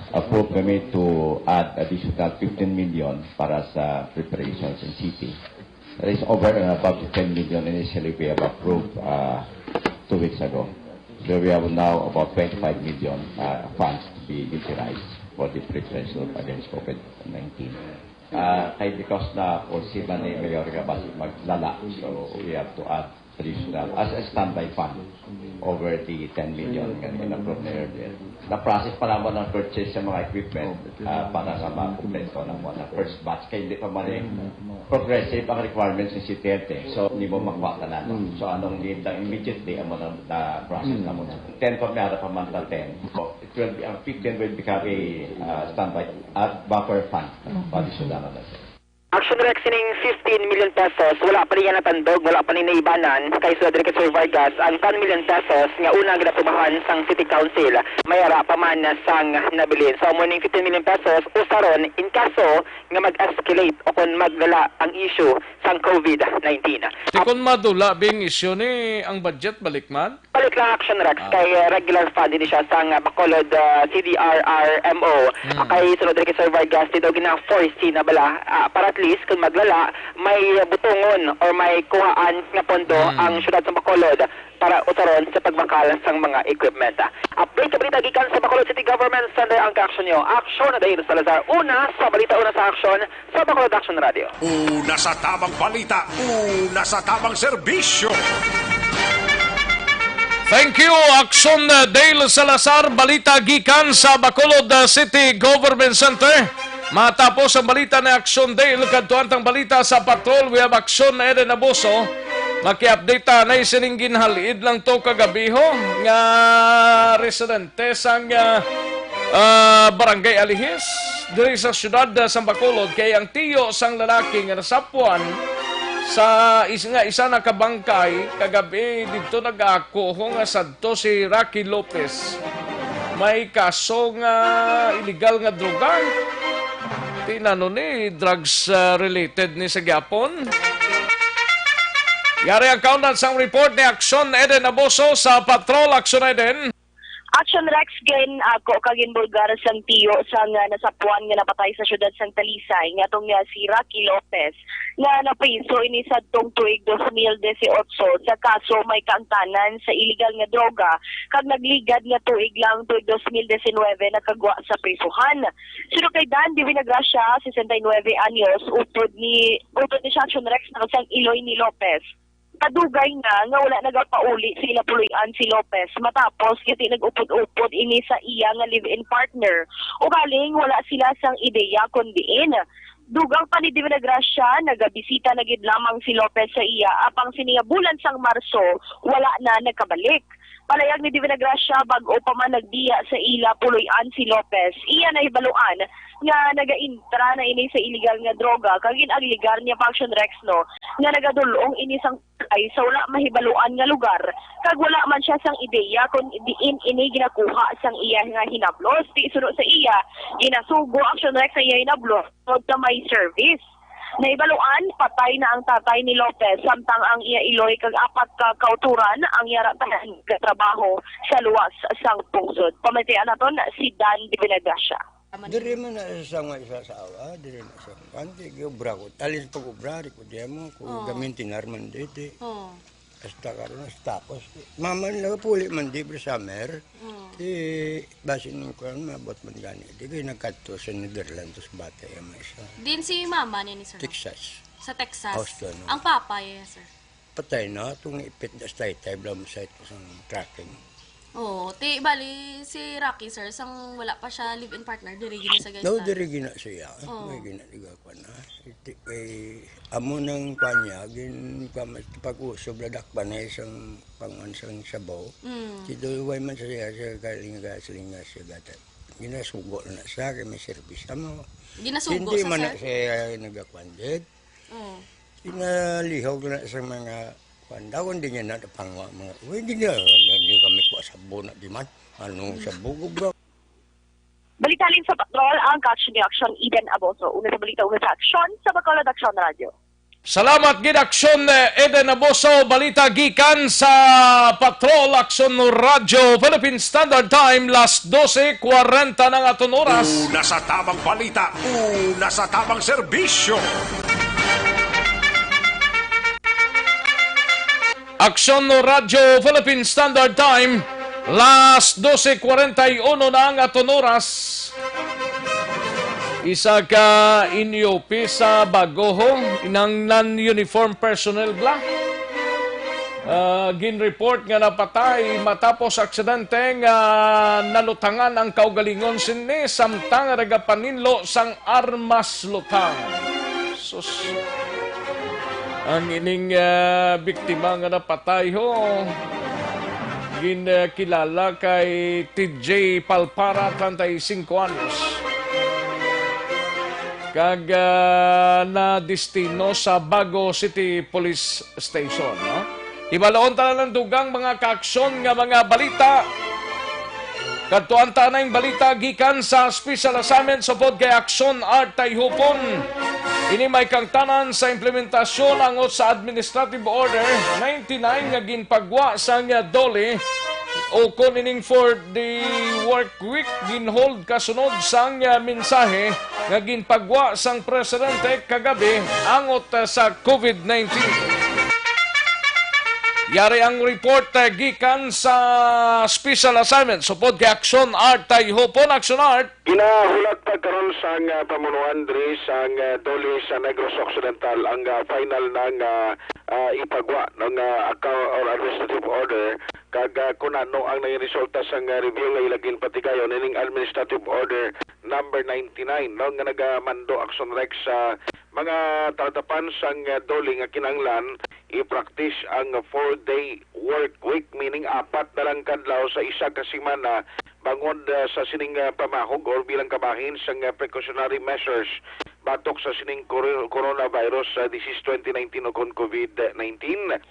Approve kami to add additional fifteen million para sa preparations in city. That is over and above the ten million initially we have approved, uh, two weeks ago. So we have now about twenty-five million, uh, funds to be utilized for the preparation against COVID nineteen. Uh, kay because na foresee man ni Mayor nga basi maglala, so we have to add additional as a standby fund over the ten million nga gina-approve na earlier. Na-process pa naman ang purchase sa mga equipment, ah, para nga makumpleto na mo ang first batch. Kaya hindi pa man eh, progressive ang requirements ng C T F eh. So, hindi mo makuha ka na. So, anong need lang immediately, amo lang na-process na mo. Ten pa, may ara pa man na ten. So, it will be, ang fifteen will become a, ah, standby, ah, buffer fund. Additional na lang. Action Rex, ining fifteen million pesos, wala pa niya natandog, wala pa niya naibanan kay Sir Enrique Sir Vargas ang ten million pesos nga una ginaprobahan sang City Council. May ara pa man sang nabilin. So, amo ning fifteen million pesos, usaron in kaso nga mag-escalate o kon maglala ang issue sang COVID nineteen. Ti kon madula bing isyu ni ang budget, balik man? Balik lang, Action Rex, kay, uh, regular fund ini siya sang, uh, Bacolod, uh, C D R R M O. Kay sunod rin kay Sir Vargas, di daw gina-foresee na bala, uh, para at least kung maglala, may butungon or may kuhaan nga pondo ang syudad sa Bacolod para usaron sa pagbakal sang mga equipment. Update sa balita gikan sa Bacolod City Government Center ang ka-action nyo. Action na dahil Salazar. Una sa balita, una sa action, sa Bacolod Action Radio. Una sa tamang balita, una sa tamang serbisyo. Thank you, Action, uh, Dale Salazar. Balita gikan sa Bacolod, uh, City Government Center. Matapos ang balita ni Action Dale, kadtuan tang balita sa patrol, we have Action Eden Abuso. Maki-update ta na sining ginhalid lang to kagabiho nga residente sang, uh, ah, Barangay Alihis, diri sa siyudad, ah, sang Bacolod, kay ang tiyo sang lalaki nga nasapwan sa is-, nga isa na ka bangkay kagabi didto nag-aako nga sadto si Rocky Lopez. May kaso nga illegal nga droga. Tinano ni drugs, ah, related ni sa gyapon. Yari ang kaunat sang report ni Action Eden Abuso sa Patrol. Action Eden. Action Rex, gin-ako kag ginbulgar sang tiyo sang, ah, nasapwan nga napatay sa siyudad sang Talisay, nga atong, ah, si Rocky Lopez, nga napriso ini sadtong tuig dos mil disiotso sa kaso may kaangtanan sa iligal nga droga, kag nagligad nga tuig lang, tuig dos mil disinwebe, nakagwa sa prisuhan. Suno kay Dan de Vinagracia, sesenta y nuebe anyos, utod ni, utod ni siya, Action Rex, sang iloy ni Lopez. Kadugay na nga wala nagapauli sa ila puloy-an si Lopez matapos gati nag-upod-upod ini sa iya nga live-in partner. Ugaling wala sila sang ideya kon diin. Dugang pa ni Divina Gracia, nagabisita na gid lamang si Lopez sa iya, apang sini nga bulan sang Marso, wala na nagkabalik. Palayag ni Divina Gracia, bag-o pa man nagbiya sa ila puloy-an si Lopez, iya nahibaluan nga nagaintra na ini sa iligal nga droga, kag gin-alegar niya pa, Action Rex, no, nga nagadul-ong ini sang ay sa wala mahibaluan nga lugar, kag wala man siya sang ideya kon diin ini ginakuha sang iya nga hinablos. Ti suno sa iya, ginasugo, Action Rex, sa iya hinablos tungod sa may service. Nahibaluan, patay na ang tatay ni Lopez, samtang ang iya iloy kag apat ka kautoran ang yara tanan gatrabaho sa luwas sang pungsod. Pamatian naton si Dan de Vinagracia. Diri man na sa nga isa sa awa, diri na sa kuan, di obra ko. Alis pag-obra, di ko di mo, ko Oh. gamintinar man di, di. Oh. Hasta karon, hasta tapos. Mama nila puli man di, pero summer. Oh. Di, basi nung kuan, mabot man gani. Di kayo nagkadto sa Netherlands, bata yung may isa. Din si mama niya ni sir? Texas. Sa Texas? Houston, oh. Ang papa, yes, sir. Patay na, itong ipit na sa taytay, blam sa ito sa trucking. Oo, ti, bali, si Rocky, sir, sang wala pa siya live-in partner, diri gina sa guys No, ta. diri gina siya. Oo. May gina, di ba, kwan na. Iti, eh, amo nang kwan niya, gin, kwan, pag-usob na dakpan na isang pangan sang sabaw. Mm. Si Dulway man siya, siya kalinga, silinga siya gata. Ginasugo na siya, kay may service. Amo, Ginasugo hindi sa man sir? na siya nagakwan, did. Oo. Ginalihog na sa mga kwan daw, hindi niya na napangwa mga, "Uy, hindi niya, hindi kami kuha sa buna, di man. Anong sa bugo, bro?" Balitalin sa patrol ang Catch ni Action Eden Aboso. Una sa balita, una sa aksyon sa Bacolod Action Radio. Salamat gid, Action, eh, Eden Aboso. Balita gikan sa Patrol, Action Radio, Philippine Standard Time, las dose kwarenta na ang aton oras. Una sa tamang balita, una sa tamang serbisyo. Aksyon no Radyo Philippine Standard Time, las dose kwarenta y uno na ang aton oras. Isa ka N U P sa Bagoho, inang non-uniform personnel bla. Ah, ginreport nga napatay matapos aksidente nga nalutangan ang kaugalingon sini samtang nagapaninlo sang armas lutang. Sus. Ang ining, ah, biktima nga napatay ho, gin, ah, kilala kay T J Palpara, treinta y cinco anyos, kag, ah, nadestino sa Bago City Police Station, no? Ibaloon ta na lang dugang mga kaaksyon nga mga balita. Kadtuan ta na ang balita gikan sa special assignment sa upod kay Aksyon Art Tayhupon. Ini may kaangtanan sa implementasyon angot sa Administrative Order ninety-nine nga ginpagwa sang DOLE, o kon ining for the work week, ginhold kasunod sang, ah, mensahe nga ginpagwa sang presidente kagabi angot, ah, sa COVID nineteen. Yari ang report, ah, gikan sa special assignment sa upod kay Aksyon Art Tayhupon. Aksyon Art. Ginahulat pa karon sang, ah, pamunuan diri sang, ah, DOLE sa Negros Occidental ang, ah, final na nga, ah, ipagwa, no, nga account or administrative order, kag, ah, kun ano ang naging resulta sang, ah, review nga ila ginpatigayon ining Administrative Order number ninety-nine, no, nga nagamando, Aksyon Rex, sa mga talatapan sang, ah, DOLE nga kinahanglan i-practice ang four-day work week, meaning apat na lang ka adlaw sa isa ka semana, bangod, ah, sa sining, ah, pamahog or bilang kabahin sang, ah, precautionary measures batok sa sining cor-, coronavirus, ah, disease twenty nineteen o kon COVID nineteen.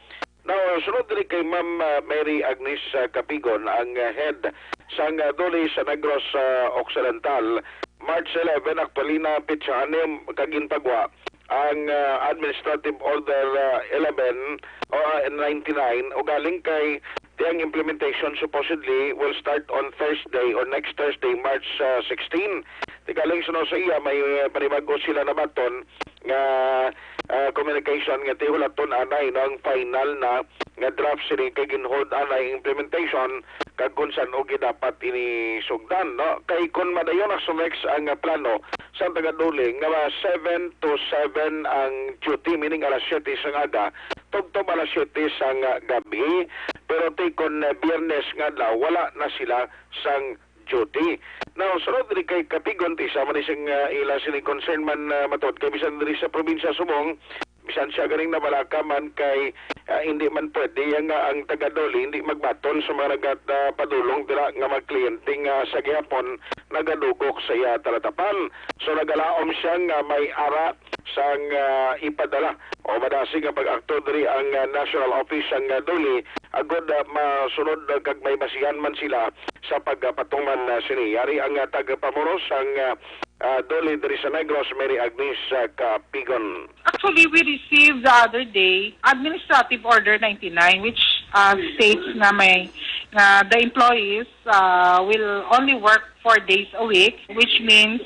Now, sunod diri kay Ma'am, ah, Mary Agnes, ah, Capigon, ang, ah, head sang, ah, DOLE sa Negros, ah, Occidental, March eleven, actually, na petsahan ni kaginpagwa ang, ah, Administrative Order, ah, eleven o, ah, ninety-nine, ugaling kay di ang implementation supposedly will start on Thursday or next Thursday, March, ah, sixteen. Di galing suno sa iya, may, ah, panibag-o sila nabaton nga, ah, communication nga tihulaton anay, no, ang final na nga draft sini kay ginhold anay implementation kag kung san-o gid dapat ini sugdan, no? Kay kung madayon, Aksyon Rex, ang, ah, plano sa taga-DOLE nga mga seven to seven ang duty, meaning alas siyete sang aga, tubtob alas siyete sang, ah, gab-i, pero ti kon, ah, Biyernes nga adlaw, wala na sila sang duty. Now, sunod diri kay Capigon, ti isa man ni sing, ah, ila sini concern man, ah, matod kay bisan diri sa probinsya subong, bisan siya ganing nabalaka man kay, ah, hindi man pwede yang, ah, ang taga-DOLE hindi magbaton sa mga nagat, ah, padulong dira nga mga kliyente nga sa gihapon nagadugok sa iya talatapan. So, nagalaom siya nga may ara sang, ah, ipadala o madasig nga pag-akto diri ang, ah, National Office sang, ah, DOLE agod, ah, masunod, ah, kag may basihan man sila sa pagpatuman, ah, sini. Yari ang, ah, tagapamuno sang, ah, ah, DOLE diri sa Negros, Mary Agnes, ah, Capigon. Actually, we received the other day Administrative Order ninety-nine, which, uh, states na may, na the employees, uh, will only work four days a week, which means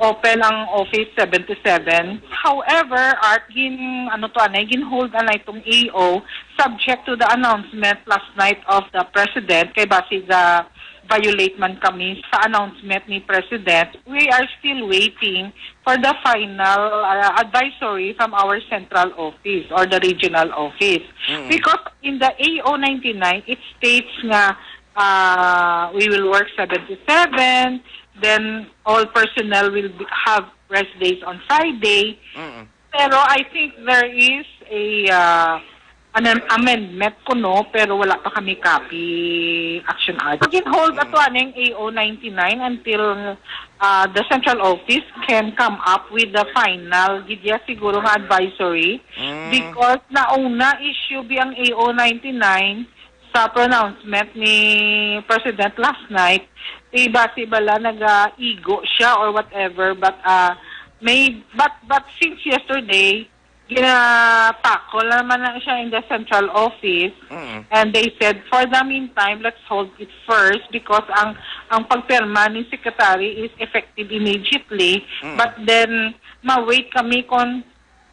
open ang office seven to seven. However, Art, gin, ano to, anay, ginhold anay itong A O subject to the announcement last night of the President, kay basi ga-violate man kami sa announcement ni President. We are still waiting for the final, uh, advisory from our central office or the regional office. Mm. Because in the A O ninety-nine, it states nga, uh, we will work seven to seven, then all personnel will be, have rest days on Friday. Mm. Pero I think there is a, uh, an am-, amendment kuno, pero wala pa kami copy, Action Art. Gin-hold Mm. ato aning A O ninety-nine until, uh, the central office can come up with the final, gid ya siguro nga advisory. Mm. Because nauna issue bi ang A O ninety-nine sa pronouncement ni President last night, iba si bala naga-igo siya or whatever, but, uh, may, but, but since yesterday, gina-tackle na naman na siya in the central office. Mm. And they said, "For the meantime, let's hold it first because ang, ang pagpirma ni Secretary is effective immediately." Mm. But then, ma-wait kami kung,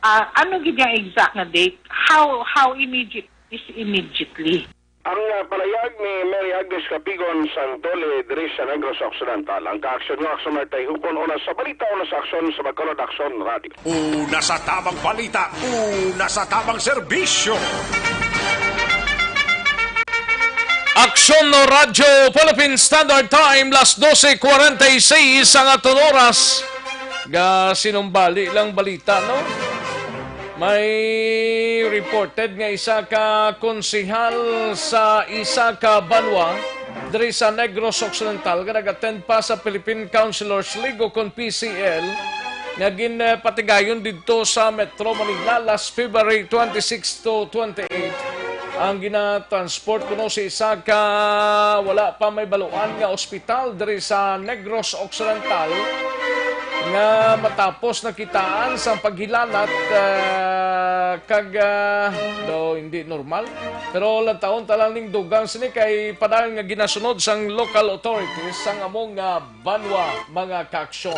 ah, ano gid yung exact na date. How, how immediate is immediately. Ang, ah, palayag ni Mary Agnes Capigon sang DOLE diri sa Negros Occidental. Ang kaaksyon nga Aksyon Martay Hupon, una sa balita, una sa aksyon sa Bacolod Aksyon Radio. Una sa tamang balita, una sa tamang serbisyo. Aksyon no Radyo Philippine Standard Time, las doce cuarenta y seis ang aton oras. Ga sinumbali lang balita, no? May reported nga isa ka konsehal sa isa ka banwa diri sa Negros Occidental nga nag-attend pa sa Philippine Councilors League o kon P C L nga ginpatigayon didto sa Metro Manila last February twenty-six to twenty-eight. Ang ginatransport kuno si isa ka wala pa may baluan nga ospital diri sa Negros Occidental nga matapos nakitaan sang paghilanat, ah, kag, ah, daw hindi normal. Pero lantawon ta lang ning dugang sini kay padayon nga ginasunod sang local authorities sang amo nga banwa, mga kaaksyon.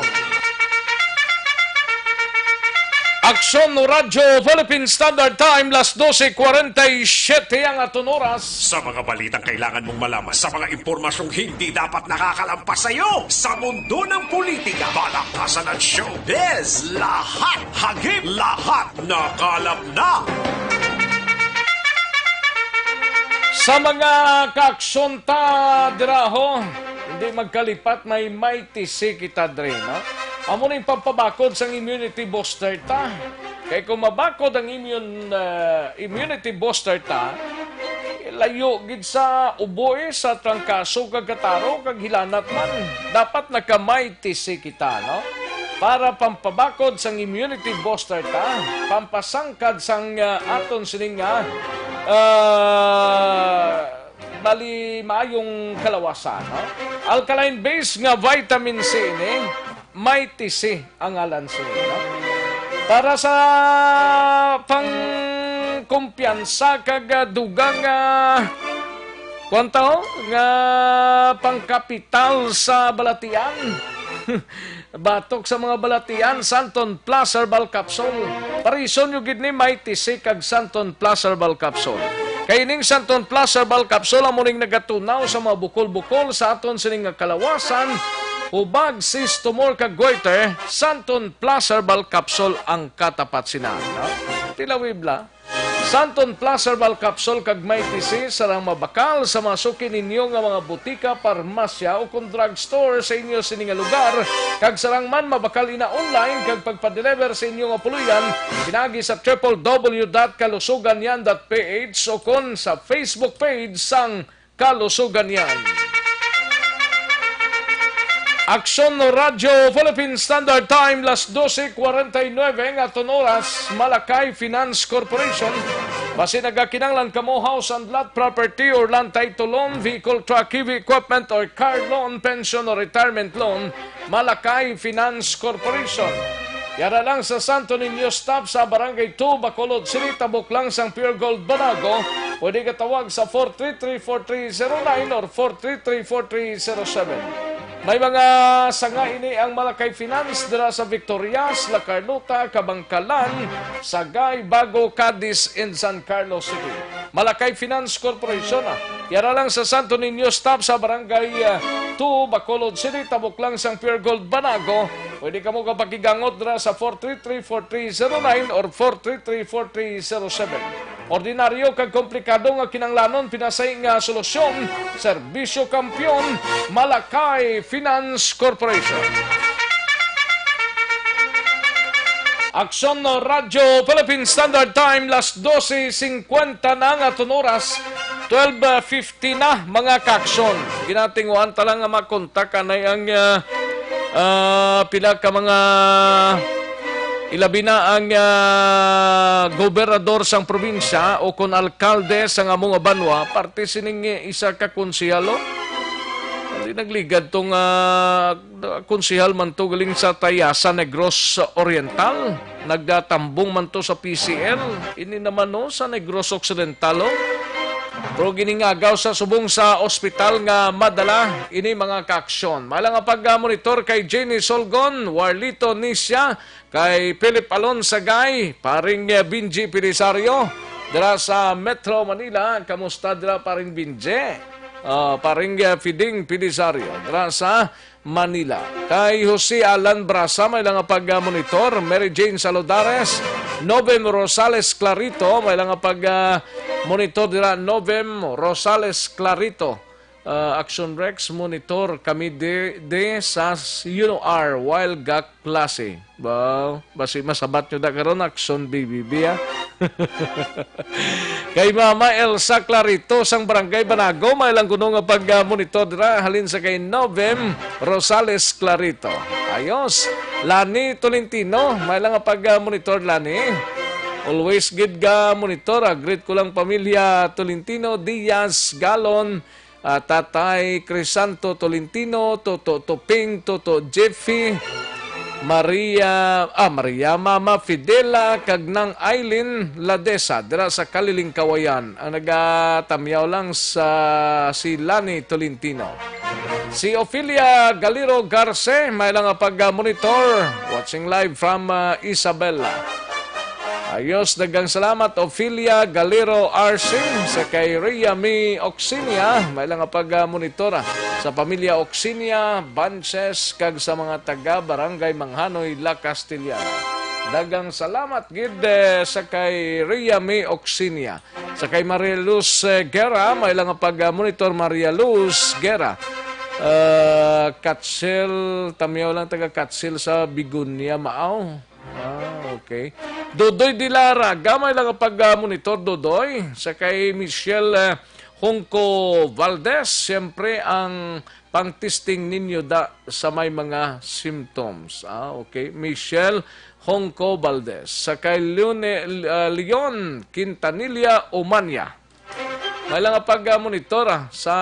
Aksyon no Radyo Philippine Standard Time, las doce cuarenta y siete ang aton oras. Sa mga balitang kailangan mong malaman, sa mga impormasyong hindi dapat nakakalampas sa iyo, sa mundo ng politika, balakasan at showbiz, lahat hagip, lahat nakalap na. Sa mga kaaksyon ta dira, ho, hindi magkalipat, may Mighty C kita diri, no? Amo ning pampabakod sang immunity booster ta. Kay kung mabakod ang immune, ah, immunity booster ta, layo gid sa ubo, eh, sa trangkaso kag kataro kag hilanat man. Dapat naka-Mighty C kita, no? Para pampabakod sang immunity booster ta, pampasangkad sang, ah, aton sining nga, ah, bali maayong kalawasan, no? Alkaline base nga vitamin C ini, Mighty C ang ngalan sini, no? Para sa pangkumpiyansa kag, ah, dugang, ah, kuwan ta, ho, nga pangkapital sa balatian. Batok sa mga balatian, Santon Plus Herbal Capsule. Parison nyo gid ni Mighty C kag Santon Plus Herbal Capsule. Kay ining Santon Plus Herbal Capsule amo ning nagatunaw sa mga bukol-bukol sa aton sini nga kalawasan, hubag, cyst, tumor kag goiter, Santon Plus Herbal Capsule ang katapat sina, no? Tilawib la. Santon Plus Herbal Capsule kag Mighty C sarang mabakal sa mga suki ninyo nga mga butika, parmasya, o kon drugstore sa inyo sini nga lugar, kag sarang man mabakal ina online kag pagpadeliver sa inyo nga puloy-an pinaagi sa triple W dot kalusuganyan dot P H o kon sa Facebook page sang Kalusugan Yan. Aksyon no Radyo Philippine Standard Time, las doce cuarenta y nueve ang aton oras. Malakay Finance Corporation. Basi nagakinahanglan kamo house and lot property or land title loan, vehicle, truck, heavy equipment or car loan, pension or retirement loan, Malakay Finance Corporation. Yara lang sa Santo Niño Stop sa Barangay two, Bacolod City, tabok lang sang Pure Gold Banago. Pwede ka tawag sa four three three four three zero nine or four three three four three zero seven. May mga sanga ini ang Malakay Finance dira sa Victorias, La Carlota, Kabangkalan, Sagay, Bago, Cadiz, and San Carlos City. Malakay Finance Corporation, ah. Yara lang sa Santo Niño Stop sa Barangay, ah, two, Bacolod City, tabok lang sang Pure Gold Banago. Pwede kamo kapakigangot dira sa four three three four three zero nine or four three three four three zero seven. Ordinaryo kag komplikado nga kinanglanon, pinasay nga solusyon, Serbisyo Kampiyon, Malakay Finance Corporation. Aksyon no Radyo Philippine Standard Time, las doce cincuenta na ang aton oras, twelve fifty na, mga kaaksyon. Ginatinguan ta lang nga makontak anay ang, ah, ah, pila ka mga, ilabi na ang, ah, gobernador sang probinsya o kon alkalde sang amo nga banwa, parte sining isa ka konsehal, oh. Hindi nagligad tong, ah, konsehal man to galing sa Tayasa, Negros Oriental. Nagdatambong man to sa P C L. Ini naman, no, sa Negros Occidental, oh. Pero gining agaw sa subong sa ospital nga madala ini mga kaaksyon. May lang nga pag-monitor kay Jenny Solgon, Warlito Nisya, kay Philip Alon Sagay, paring, eh, Benji Pilisario, dira sa Metro Manila. Kamusta dira, paring Benji? Ah, paring, eh, Fiding Pilisario, dira sa Manila. Kay Jose Alan Brasa, may lang nga pag-monitor. Mary Jane Salodares, Novem Rosales Clarito, may lang nga pag, ah, Monitor dira Novem Rosales Clarito. Ah, Action Rex, monitor kami di, di sa UNOR while ga klase. Ba, basi masabat nyo da karon, Action B B B, ha? Kay Mama Elsa Clarito sang Barangay Banago, may lang kuno nga pag-monitor dira halin sa kay Novem Rosales Clarito. Ayos. Lani Tolentino, may lang nga pag-monitor, Lani. Always gid ga monitor, ah. Greet ko lang pamilya Tolentino, Diaz, Galon, ah, Tatay Crisanto Tolentino, Toto Tuping, Toto Jeffy, Maria, ah, Maria, Mama Fidela, kag Nang Aileen Ladesa, dira sa Kaliling, Kawayan. Ang nagatamyaw lang sa si Lani Tolentino. Si Ophelia Galiro Garce, may lang nga pag-monitor, watching live from, ah, Isabela. Ayos, daghang salamat, Ophelia Galero Arce, sa kay Rhea May Oxinia, may lang nga pag-monitora sa pamilya Oxinia, Banches, kag sa mga taga Barangay Manghanoy, La Castellana. Daghang salamat gid, eh, sa kay Rhea May Oxinia. Sa kay Maria Luz, eh, Guerra, may lang nga pag-monitor, Maria Luz Guerra. Ah, Katsil, tamyaw lang, taga Katsil sa Bigunia, Maaw. Ah, okay. Dodoy Dilara, gamay lang ang pag-monitor, Dodoy. Sa kay Michelle, eh, Hongco Valdez, siyempre ang pang-testing ninyo da sa may mga symptoms. Ah, okay. Michelle Hongco Valdez. Sa kay Leone, ah, Leon Quintanilla Umania. May lang ang pag-monitor, ah, sa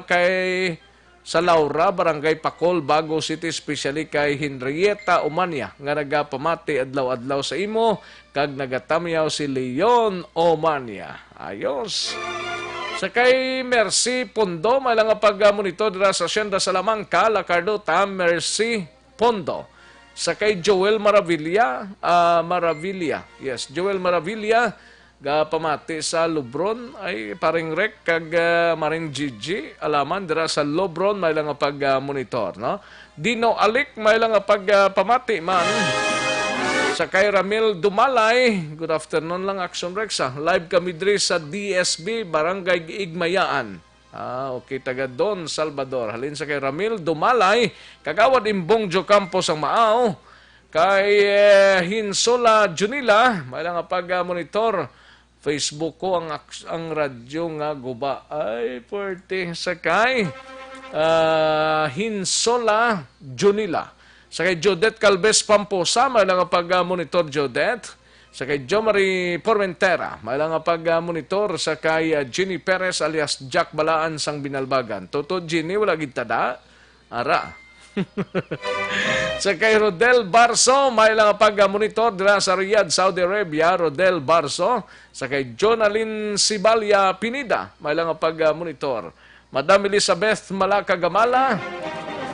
kay sa Laura, Barangay Pacol, Bago City, especially kay Henrietta Omania nga nagapamati adlaw-adlaw sa imo kag nagatamyaw si Leon Omania. Ayos. Sa kay Mercy Pondo, may lang nga pag-monitor dira sa Hacienda Salamanca, La Carlota, Mercy Pondo. Sa kay Joel Maravilla, ah, Maravilla. Yes, Joel Maravilla, gapamati sa Lubron, ay Paring Rek kag, ah, Maring Gigi, alaman dira sa Lubron, may lang nga pag, ah, monitor, no? Dino Alik, may lang nga pag, ah, pamati man. Sa kay Ramil Dumalay, good afternoon lang, Action Rex, ah. Live kami diri sa D S B, Barangay Igmayaan. Ah, okay, taga Don Salvador. Halin sa kay Ramil Dumalay, Kagawad Imbong Jocampo sang Maaw, kay, eh, Hinsola Junila, may lang nga pag-monitor. Facebook ko ang aks-, ang radyo nga guba. Ay, puwerte. Sa kay, ah, Hinsola Junila. Sa kay Jodette Calves Pamposa, may lang nga pag-monitor, Jodette. Sa kay Jo Marie Formentera, may lang nga pag-monitor. Sa kay, ah, Jenny Perez alias Jack Balaan sang Binalbagan. Toto Jenny, wala gid tada. Ara. Sa kay Rodel Barso, may lang nga pag-monitor dira sa Riyadh, Saudi Arabia, Rodel Barso. Sa kay Jonalyn Sibalia Pineda, may lang nga pag-monitor. Madam Elizabeth Malaka Gamala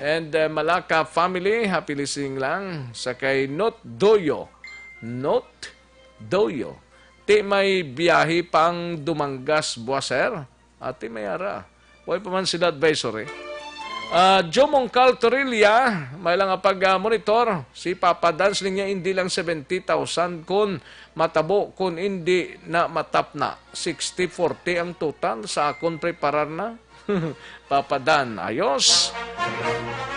and, eh, Malaka family, happy listening lang. Sa kay Not Doyo, Not Doyo. Ti may biyahe pang Dumangas, Buaser? Ati may ara. Way pa man sila advisory. Ah, Jomong Caltorilla, may lang nga pag-monitor. Si Papa Dan siling niya, hindi lang seventy thousand kun matabo, kun hindi na matap na. Sixty forty ang total sa akon preparar na. Papa Dan, ayos.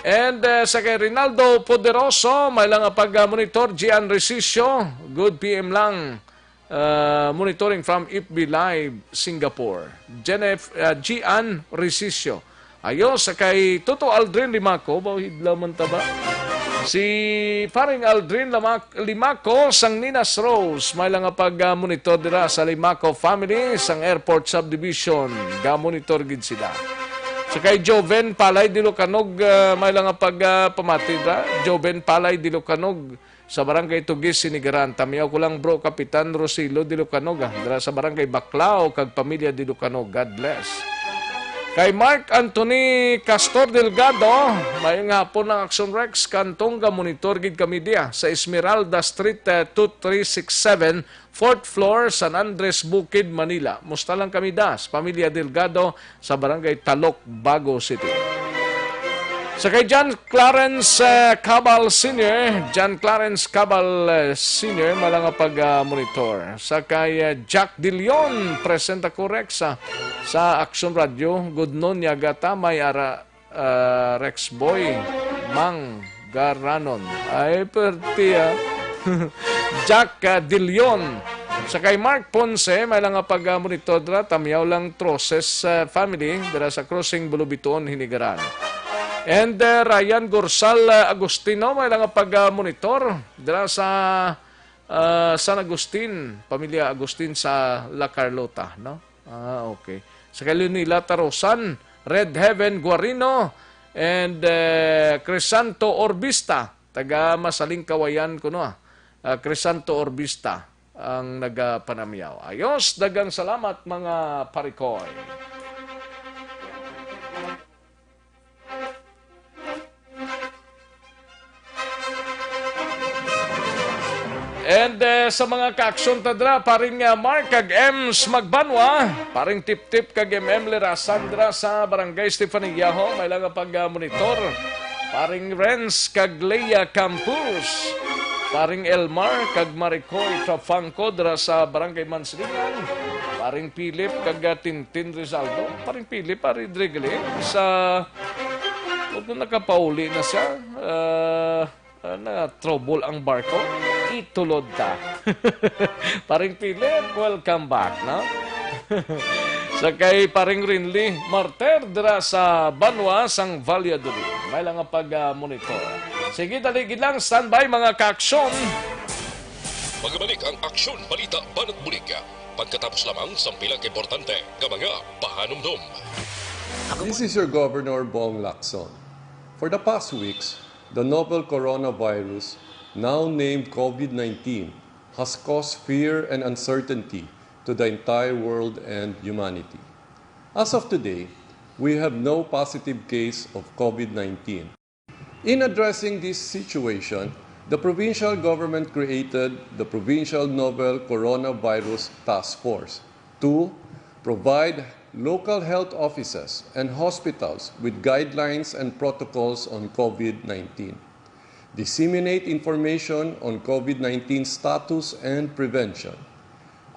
And, eh, sa kay Rinaldo Poderoso, may lang nga pag-monitor, Gian Resicio, good P M lang. Uh, monitoring from F B Live, Singapore. Jenef-, uh, Gian Resicio. Ayos, sa kay Toto Aldrin Limaco, ba, hidlaw man ta ba? Si Paring Aldrin Lamac-, Limaco sang Ninas Rose, may lang nga pag-monitor dira sa Limaco family sang Airport Subdivision. Ga-monitor gid sila. Sa kay Joven Palay Dilocanog, ah, may lang nga pag, ah, pamati dira. Joven Palay Dilocanog, sa Barangay Tugis, Sinigaran. Tamyaw ko lang, bro, Kapitan Rosilo Dilocanog, ah, dira sa Barangay Baclao kag pamilya Dilocanog. God bless. Kay Mark Anthony Castor Delgado, maayong hapon ang Action Rex, kantong ga-monitor gid kami diya sa Esmeralda Street, eh, two three six seven, fourth floor, San Andres, Bukid, Manila. Musta lang kami das, pamilya Delgado, sa Barangay Talok, Bago City. Sa kay John Clarence, eh, Cabal Senior, John Clarence Cabal, eh, Senior, may lang nga pag, ah, monitor. Sa kay, eh, Jack De Leon, present ako, Rex, ah, sa Action Radio. Good noon, Yagata, may ara, ah, Rex Boy, Mang Garanon. Ay, perti, ah. Jack, ah, De Leon. Sa kay Mark Ponce, may lang nga pag, ah, monitor dira, Tamyaw lang Troses, ah, family, dira sa Crossing Bulubituon, Hinigaran. And, ah, Ryan Gorsal, ah, Agustino, may lang nga pag, ah, monitor dira sa, ah, San Agustin, pamilya Agustin sa La Carlota, no? Ah, okay. Sa kay Leonila Tarosan, Red Heaven Guarino, and, eh, Crisanto Orbista, taga Masaling Kawayan kuno, ah. Ah, Crisanto Orbista ang nagapanamyaw. Ayos, daghang salamat, mga parikoy. And, eh, sa mga kaaksyon ta dira, paring, ah, Mark kag Ems Magbanwa, paring Tip-Tip kag M M Lerasan dira sa Barangay Stefanillaho, may lang nga pag, ah, monitor. Paring Renz kag Leia Campus, paring Elmar kag Maricoy Trafangco dira sa Barangay Manslingan, paring Philip kag, ah, Tintin Rizaldo, paring Philip, ari diri gali sa, huwag na, nakapauli na siya. Ah, Ah, na-trouble ang barko, itulod ta. Paring Philip, welcome back, no? Sa kay Paring Rinly Marter dira sa banwa sang Valladolid. May lang nga pag, ah, monitor. Sige, dali gid lang, standby, mga kaaksyon. Magbalik ang Aksyon, Balita, Banat Bulig, pagkatapos lamang sang pila ka importante nga mga pahanumdom. This is your Governor Bong Lacson. For the past weeks, the novel coronavirus, now named COVID nineteen, has caused fear and uncertainty to the entire world and humanity. As of today, we have no positive case of COVID nineteen. In addressing this situation, the provincial government created the Provincial Novel Coronavirus Task Force to provide local health offices and hospitals with guidelines and protocols on COVID nineteen, disseminate information on COVID nineteen status and prevention,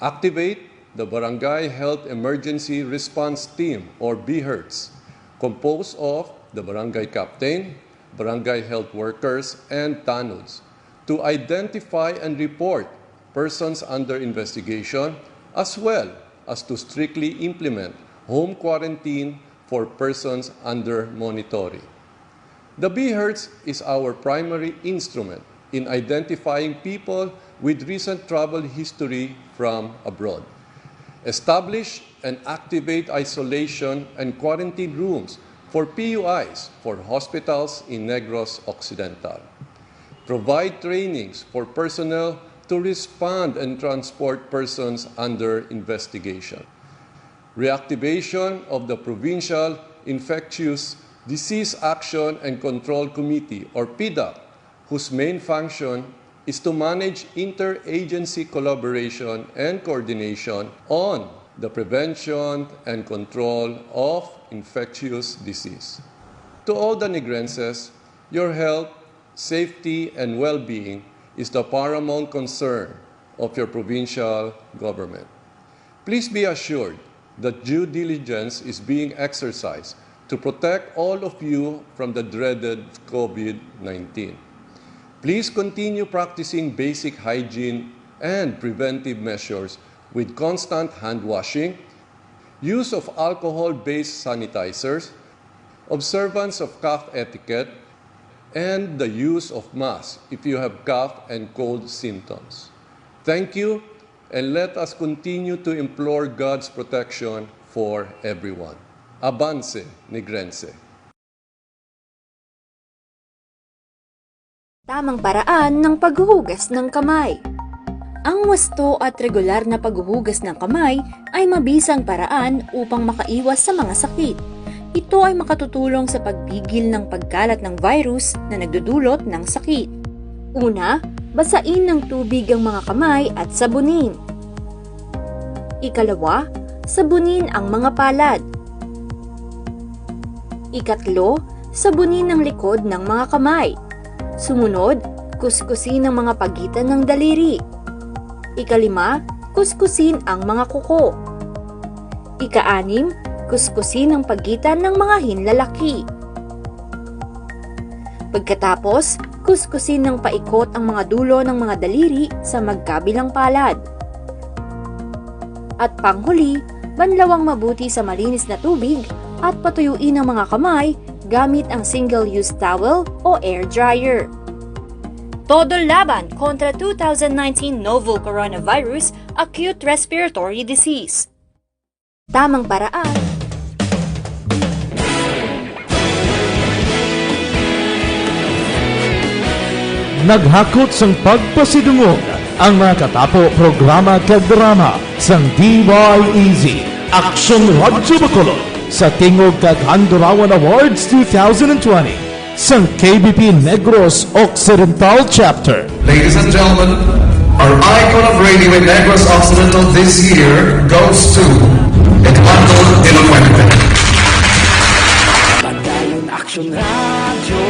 activate the Barangay Health Emergency Response Team, or BHERTs, composed of the barangay captain, barangay health workers, and tanods, to identify and report persons under investigation, as well as to strictly implement home quarantine for persons under monitoring. The BHERTs is our primary instrument in identifying people with recent travel history from abroad. Establish and activate isolation and quarantine rooms for P U Is for hospitals in Negros Occidental. Provide trainings for personnel to respond and transport persons under investigation. Reactivation of the Provincial Infectious Disease Action and Control Committee, or PDAC, whose main function is to manage interagency collaboration and coordination on the prevention and control of infectious disease. To all the Negrenses, your health, safety, and well-being is the paramount concern of your provincial government. Please be assured that due diligence is being exercised to protect all of you from the dreaded COVID nineteen. Please continue practicing basic hygiene and preventive measures with constant hand washing, use of alcohol-based sanitizers, observance of cough etiquette, and the use of masks if you have cough and cold symptoms. Thank you, and let us continue to implore God's protection for everyone. Avance, Negrense. Tamang paraan ng paghuhugas ng kamay. Ang wasto at regular na paghuhugas ng kamay ay mabisang paraan upang makaiwas sa mga sakit. Ito ay makatutulong sa pagpigil ng pagkalat ng virus na nagdudulot ng sakit. Una, basain ng tubig ang mga kamay at sabunin. Ikalawa, sabunin ang mga palad. Ikatlo, Sabunin ang likod ng mga kamay. Sumunod, kuskusin ang mga pagitan ng daliri. Ikalima, kuskusin ang mga kuko. Ikaanim, kuskusin ang pagitan ng mga hinlalaki. Pagkatapos, kuskusin ng paikot ang mga dulo ng mga daliri sa magkabilang palad. At panghuli, banlawang mabuti sa malinis na tubig at patuyuin ang mga kamay gamit ang single-use towel o air dryer. Todo laban kontra two thousand nineteen novel coronavirus acute respiratory disease. Tamang paraan. Naghakot sang pagpasidungog ang mga katapo programa kag drama sang D Y E Z Aksyon Radyo Bacolod sa Tingog kag Handurawan Awards two thousand twenty sang K B P Negros Occidental Chapter. Ladies and gentlemen, our icon of radio in Negros Occidental this year goes to Eduardo de la Fuente. Padayon Aksyon Radyo,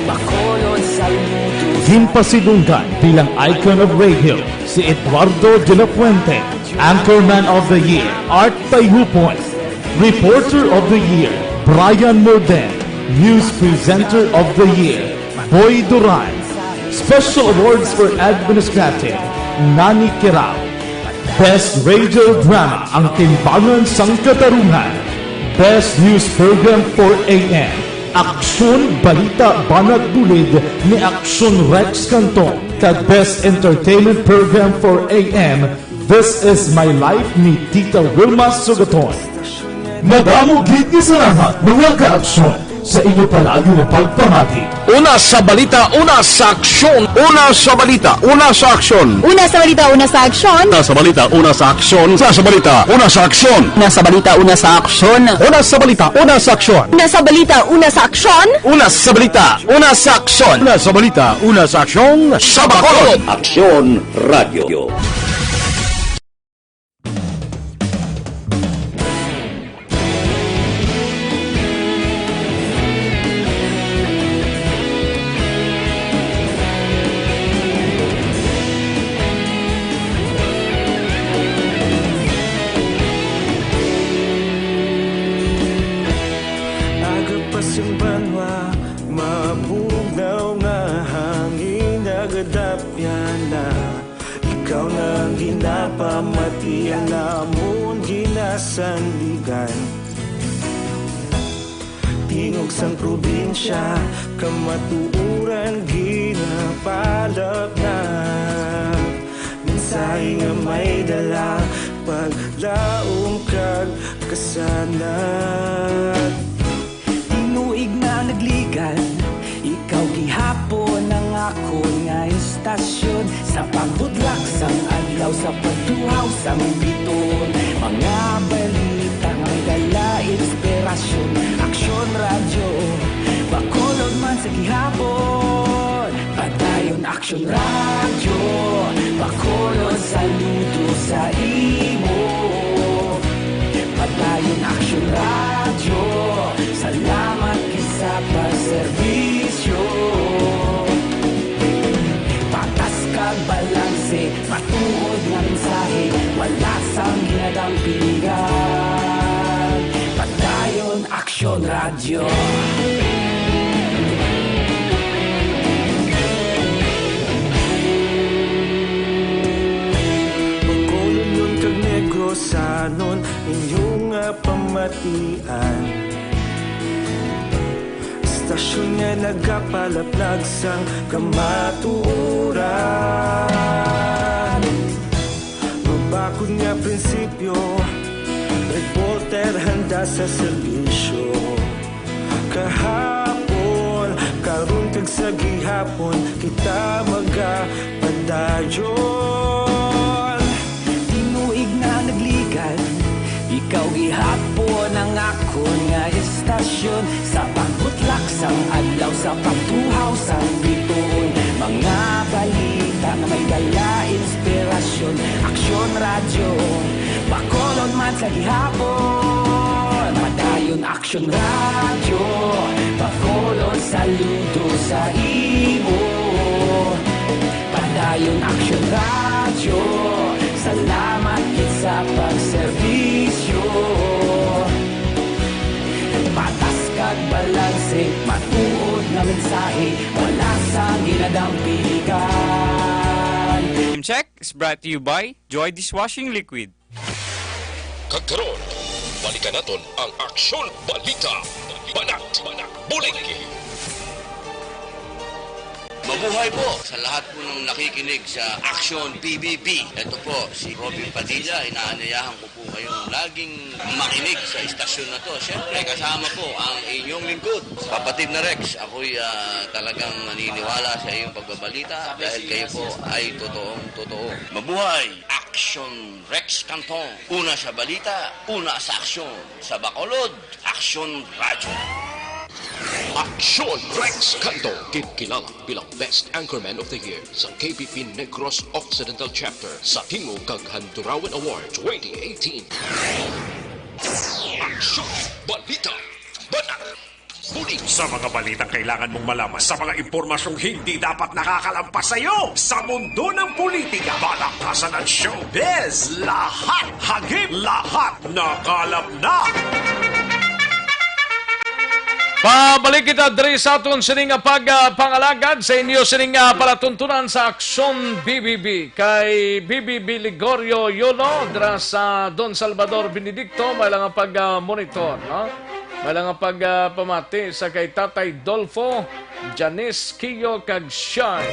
Bacolod, saludo sa Ginpasidunggan bilang icon of radio si Eduardo de la Fuente, Anchorman of the Year, Art Tayupoy, Reporter of the Year, Brian Morden, News Presenter of the Year, Boy Duran, Special Awards for Administrative, Nani Kirao, Best Radio Drama, Ang Timbangan sang Katarungan, Best News Program four A M, Aksyon Balita Banat Bulid ni Aksyon Rex Canton, kag Best Entertainment Program four A M, This Is My Life ni Tita Wilma Sugaton. Madamo gid nga salamat, mga ka-aksyon, sa inyo palagi nga pagpamati. Una sa balita, una sa aksyon. Una sa balita, una sa aksyon. Una sa balita, una sa aksyon. Una sa balita, una sa aksyon. Una sa balita, una sa aksyon. Una sa balita, una sa aksyon. Una sa balita, una sa aksyon. Una sa balita, una sa aksyon. Una sa balita, una sa aksyon. Una sa balita, una sa aksyon. Sa Bacolod. Aksyon Radio. Aga pa sing banwa, mabugnaw nga hangin nagadapyan na. Ikaw na ang ginapamatian namon ginasandigan. Tingog sang probinsya, kamatuoran ginapalapnap. Mensahe nga may dala, paglaom kag kasanag. Tinuig na nagligan, ikaw gihapon ang akon nga istasyon. Sa pagbudlak sang adlaw, sa pagtuhaw sang biton, mga balita nga may dala inspirasyon. Aksyon Radyo, Bacolod man sa gihapon. Padayon Aksyon Radyo, Bacolod, saludo sa imo. Padayon Aksyon Radyo, salamat gid sa pagserbisyo. Patas kag balanse, matuod nga mensahe, wala sang ginadampingan. Padayon Aksyon Radyo. Bacolodnon kag Negrosanon, inyo nga pamatian. Istasyon nga nagapalaplag sang kamatuoran. Mabakod nga prinsipyo, reporter handa sa serbisyo. Kahapon, karon kag sa gihapon, kita magapadayon. Tinuig na nagligan, ikaw gihapon ang akon nga istasyon. Sa pagbutlak sang adlaw, sa pagtuhaw sang bituon, mga balita nga may dala inspirasyon. Aksyon Radyo, Bacolod man sa gihapon. Padayon Aksyon Radyo, Bacolod. Saludo sa imo, padayon Aksyon Radyo. Salamat gid sa pagserbisyo. Patas kag balanse, matuod nga mensahe, wala sang ginadang piligan. Check is brought to you by Joy Dishwashing Liquid. Kag karon, balikan naton ang Aksyon Balita. Banat, Bulig. Mabuhay po sa lahat po ng nakikinig sa Aksyon B B B. Ito po si Robin Padilla. Inaanyayahan ko po kayong laging makinig sa istasyon na to. Siyempre, kasama po ang inyong lingkod, Kapatid na Rex. Ako'y, ah, talagang naniniwala sa iyong pagbabalita dahil kayo po ay totoong totoo. Mabuhay! Aksyon Rex Cantong. Una sa balita, una sa aksyon. Sa Bacolod, Aksyon Radyo. Aksyon Rex Cantong, ginkilala bilang Best Anchorman of the Year sa K B P Negros Occidental Chapter sa Tingog kag Handurawan Award twenty eighteen. Aksyon Balita. Banat. Bulig. Sa mga balitang kailangan mong malaman, sa mga impormasyong hindi dapat nakakalampas sa iyo, sa mundo ng politika, balakasan at showbiz, lahat hagip, lahat nakalap na. Pabalik kita diri sa aton sining nga pag, ah, pangalagad sa inyo sining nga palatuntunan sa Aksyon B B B kay B B B Ligorio Yolo dira sa Don Salvador Benedicto, may lang nga pag, ah, monitor, no? May lang nga pag, ah, pamati sa kay Tatay Dolfo, Janice, Kiyo, kag Shai.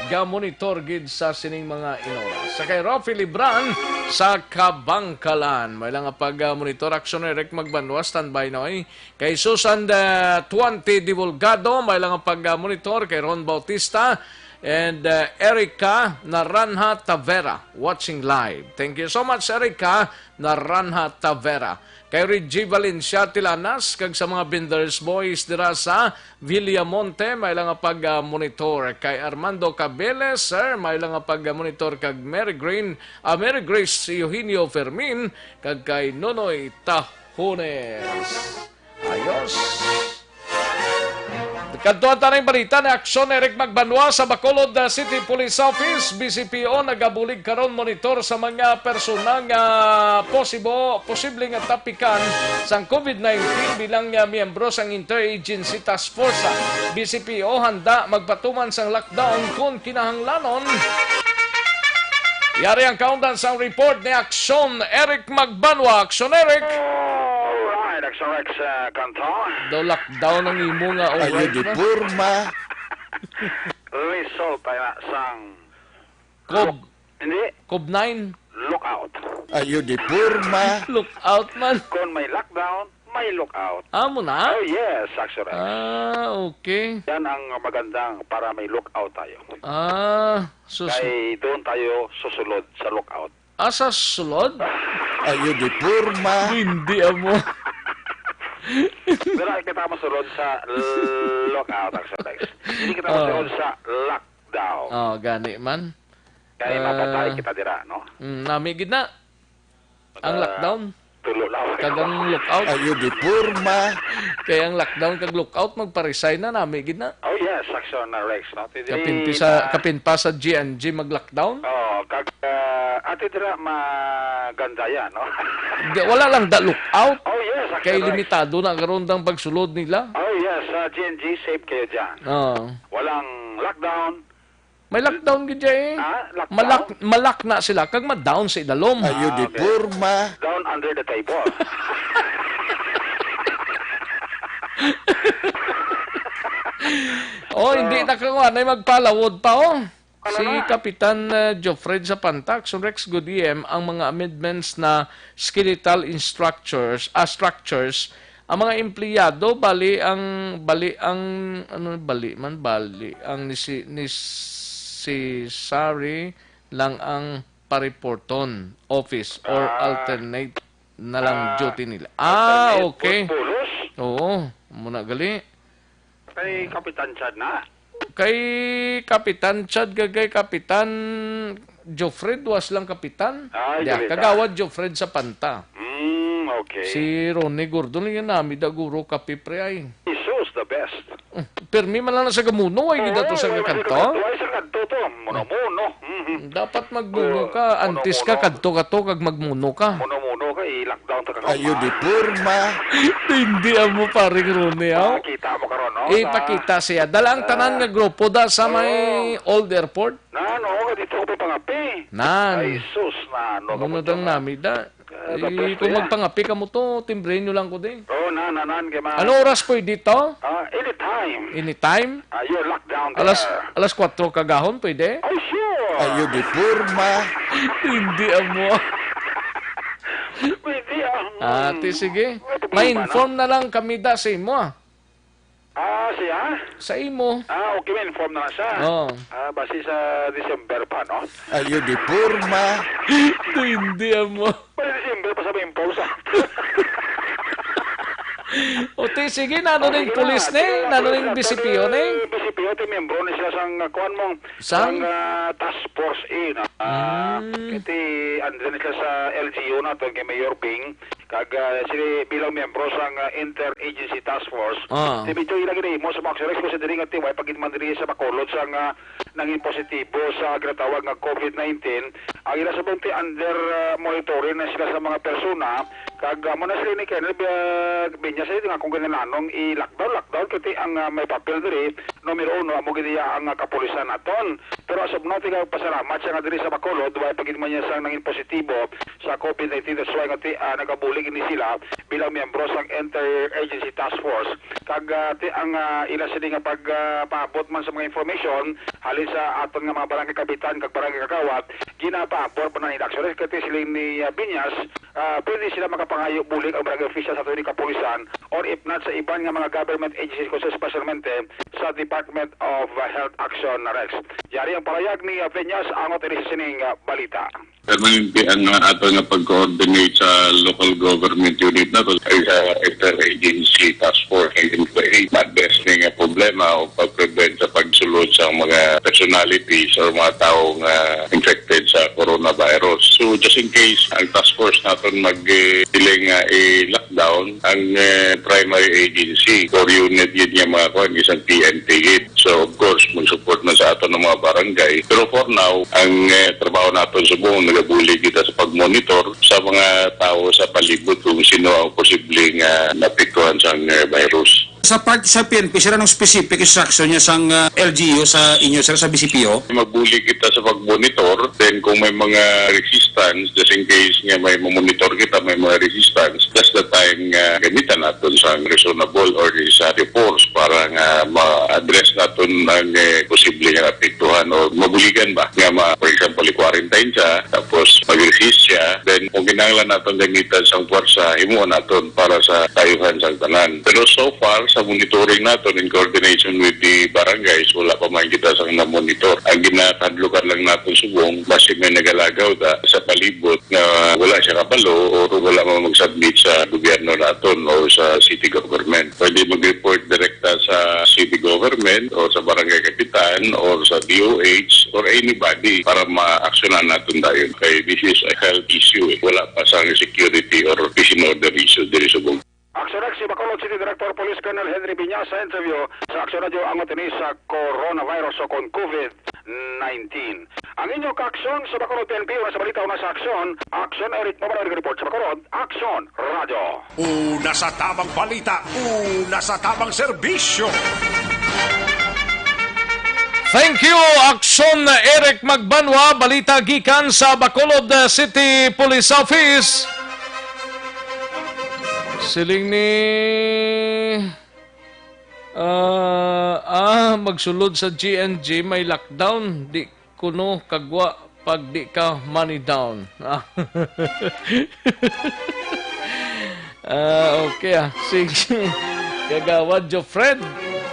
Ga-monitor gid sa sining mga inora. Sa kay Rafi Libran sa Kabangkalan. May lang nga pag, ah, monitor. Aksyon Eric Magbanwa, standby, noy. Kay Susan, ah, Tuante Divulgado, may lang nga pag, ah, monitor. Kay Ron Bautista and, ah, Erica Naranha Tavera, watching live. Thank you so much, Erica Naranha Tavera. Kay Reggie Valencia Tilanas, kag sa mga Builders Boys dira sa Villamonte, may lang nga pag, ah, monitor. Kay Armando Cabeles, sir, may lang nga pag, ah, monitor kag Mary Green, ah, Mary Grace Eugenio Fermin, kag kay Nonoy Tahones. Ayos. Kadto ang tanang balita ni Aksyon Eric Magbanwa sa Bacolod, uh, City Police Office. B C P O nagabulig karon monitor sa mga persona nga posibo-, posible nga tapikan sang COVID nineteen bilang, uh, miyembro sang Interagency Task Force. B C P O handa magpatuman sang lockdown kon kinahanglanon. Yari ang kaundan sang report ni Aksyon Eric Magbanwa. Aksyon Eric! Alright, Aksyon Rex, uh, Cantong. Daw lockdown ang imo nga, alright na. Ayudiporma. Result ay na sang Kob. Hindi. Kob nine. Lookout. Ayudiporma. Lookout man. Kung may lockdown, may lookout. Amo na? Oh, yes, Aksyon Rex. Ah, okay. Yan ang magandang para may lookout tayo. Ah, sus- Kay doon tayo susulod sa lookout. Ah, sa sulod? Ayudiporma. Hindi, amo. Pero ay kita masulod sa lookout, Aksyon Rex. Hindi kita Oh. masulod sa lockdown. Oh, gani man. Kay Ah. mapatay kita dira, no? Mm, nami gid na. Ang Ah, lockdown. tulo lang. Kag ang lookout. Ayudiporma. Kay ang lockdown kag lookout, magparisay na, nami gid na. Oh, yes, Aksyon Rex, no? Ti diri Kapin pisa-, na kapin pa sa G N G mag-lockdown? Oh, kag, ah, ati dira maganda yan, no? Di, wala lang da lookout. Oh, yes, Kay Aksyon Rex. limitado na karon dang pagsulod nila. Oh, yes, sa G N G, safe kayo dyan. Oo. Walang lockdown. May lockdown gid dya eh. Ah, lockdown? Malak-, malak na sila kag ma-down sa idalom. Ah, okay. Ayudiporma. Down under the table. Oh, hindi Ah. na kakuha na magpalawod pa, oh. Ano Si na? Kapitan, uh, Geoffred Sapanta, Aksyon Rex, good E M, ang mga amendments na skeletal structures, ah, structures, ang mga empleyado, bali ang, bali ang, ano, bali man, bali ang nisi-, necessary lang ang pareporton, office, or Ah. alternate na lang Ah, duty nila. Ah, alternate okay. po-, pulos? Oo, muna gali. Kay Kapitan Chad na. Kay Kapitan Chad, kag kay Kapitan Jofred, was lang Kapitan. Ah, Diya, Jofred, Kagawad ah. Jofred Sapanta. Mm, okay. Si Ronnie Gordon, yun nami da guro kape, pre, ay. Jesus, the best. Permi man lang na sa gamuno, ay gid ato sa Oo, kakadto. Ay, sa kakadto to. Muno-muno. Mhm. Dapat magmuno Oo, ka, antes ka muno-muno. Kadto-kadto kag magmuno ka. Muno-muno ka, i-lockdown ta ka. Ayo, di porma. Hindi amo, paring Ronnie, aw. Makita mo karon, no? Sa Ipakita siya. Dala ang tanan Ah. nga grupo da sa may Oo. Old Airport. Na, no, ka dito ko pangapi. Nan. Ay, sus, na, ano ka Muna mo dang dyan, ah? Nami da. Ah, Eh, the best kung yan. Magpangapi ka mo to, timbre nyo lang ko din. Oo, na, na, nan, kay ma- Ano oras pwede to? Ah, anytime. Anytime? Ah, you're locked down Alas, there. Alas kwatro kagahon, pwede? Oh, sure. Ayo, di porma. Hindi amo. Pwede, ah. Ah, ti, Mm. sige. May problema, Ma-inform no? Na lang kami da sa imo, ah. Ah, siya? Sa imo. Ah, okay, ma-inform na lang siya. Oo. Ah, basi sa December pa, no? Ayo, di porma. Hindi amo. Pwede December pa sa ma-inform sa. O, ti, sige, nano Oh, ning sige pulis na, ni? Sige na, Nano pulis ning na. B C P O ni? Pero B C P O, ti, miyembro ni sila sang, ah, kuwan mo, Sang? Sang, ah, task force A na. Ah, Mm. Kiti, andun sila sa L G U na to, kay Mayor Bing. Kag, ah, sila bilang miyembro sang, ah, Interagency Task Force, Ah. ti medyo ila gid mo sa mga aksyon, especially diri nga ti, way pa gid man diri sa Bacolod sang, ah, nangin positibo sa ginatawag nga COVID nineteen. Ang ila subong ti under, ah, monitoring na sila sa mga persona. Kag, ah, mo na sila ni Colonel, ah, Binyas, eh, nga kung kinahanglanong i-lockdown, lockdown, kay ti ang, ah, may papel diri, numero uno, amo gid iya ang, ah, kapulisan naton. Pero as of now, tigpasalamat siya nga diri sa Bacolod, way pa gid man niya sang nangin positibo sa COVID nineteen. That's why nga ti, ah, nagabulig ini sila bilang miyembro sang Interagency Task Force. Kag, ah, ti, ang, ah, ila sini nga pag, ah, paabot man sa mga information halin sa aton nga mga barangay kapitan kag barangay kagawad, ginapaabot man ang ila. Actually, kay ti siling ni, ah, Binyas, ah, pwede sila makapangayo bulig ang barangay official sa aton kapulisan or if not sa iban nga mga government agencies, kung sa, especialmente sa Department of, ah, Health Action, Rex. Yari ang pahayag ni, ah, Peñas, angot ini sa sining, ah, balita. Permanente ang, ah, ato nga pag-coordinate sa local government unit na to, ay sa Interagency Task Force, ay ma-address ni nga problema o pag-prevent sa pagsulod sa mga personalities or mga tawo nga infected sa coronavirus. So, just in case ang task force naton mag, eh, siling nga i-lockdown, ang, eh, primary agency or unit gid nga mga kuan, isang P N P gid. So, of course, mag-support man sa aton ang mga barangay. Pero for now, ang, eh, trabaho naton subong, nagabulig kita sa pag-monitor sa mga tawo sa palibot kung sino ang posibleng, ah, naapektuhan sang, eh, virus. Sa part sa P N P, sir, anong specific instruction niya sang, ah, L G U sa inyo, sir, sa B C P O? Magbulig kita sa pag-monitor, then kung may mga resistance, just in case nga may mamonitor kita, may mga resistance, that's the time nga gamitan naton sang reasonable or necessary force para nga ma-address naton ang, eh, posible nga naapektuhan o mabuligan ba nga ma-, for example, i-quarantine siya, tapos mag-resist siya, then kung kinahanglan naton gamitan sang puwersa, himuon naton para sa kaayuhan sang tanan. Pero so far, sa monitoring naton in coordination with the barangays, wala pa man kita sang na-monitor. Ang ginakadlukan lang naton subong, basi may nagalagaw da sa palibot nga wala siya kabalo o wala man mag-submit sa gobyerno naton o sa city government. Pwede mag-report direkta sa city government o sa barangay kapitan or sa D O H or anybody para ma-aksyonan naton dayon. Kay this is a health issue, eh. Wala pa sang security or peace and order issue diri subong. Aksyon Rex, si Bacolod City Director Police Colonel Henry Biñas sa interview sa Aksyon Radio, angot ini sa coronavirus o kon COVID nineteen. Ang inyo kaaksyon sa Bacolod P N P, una sa balita, una sa aksyon. Aksyon Eric Mabalay, report sa Bacolod. Aksyon Radio. Una sa tamang balita, una sa tamang serbisyo. Thank you, Aksyon Eric Magbanwa. Balita gikan sa Bacolod, uh, City Police Office. Siling ni, ah, ah, magsulod sa G N G, may lockdown. Di kuno kagwa pag di ka money down. Ah. Ah, okay, ah. Sige. Kagawad Jofred,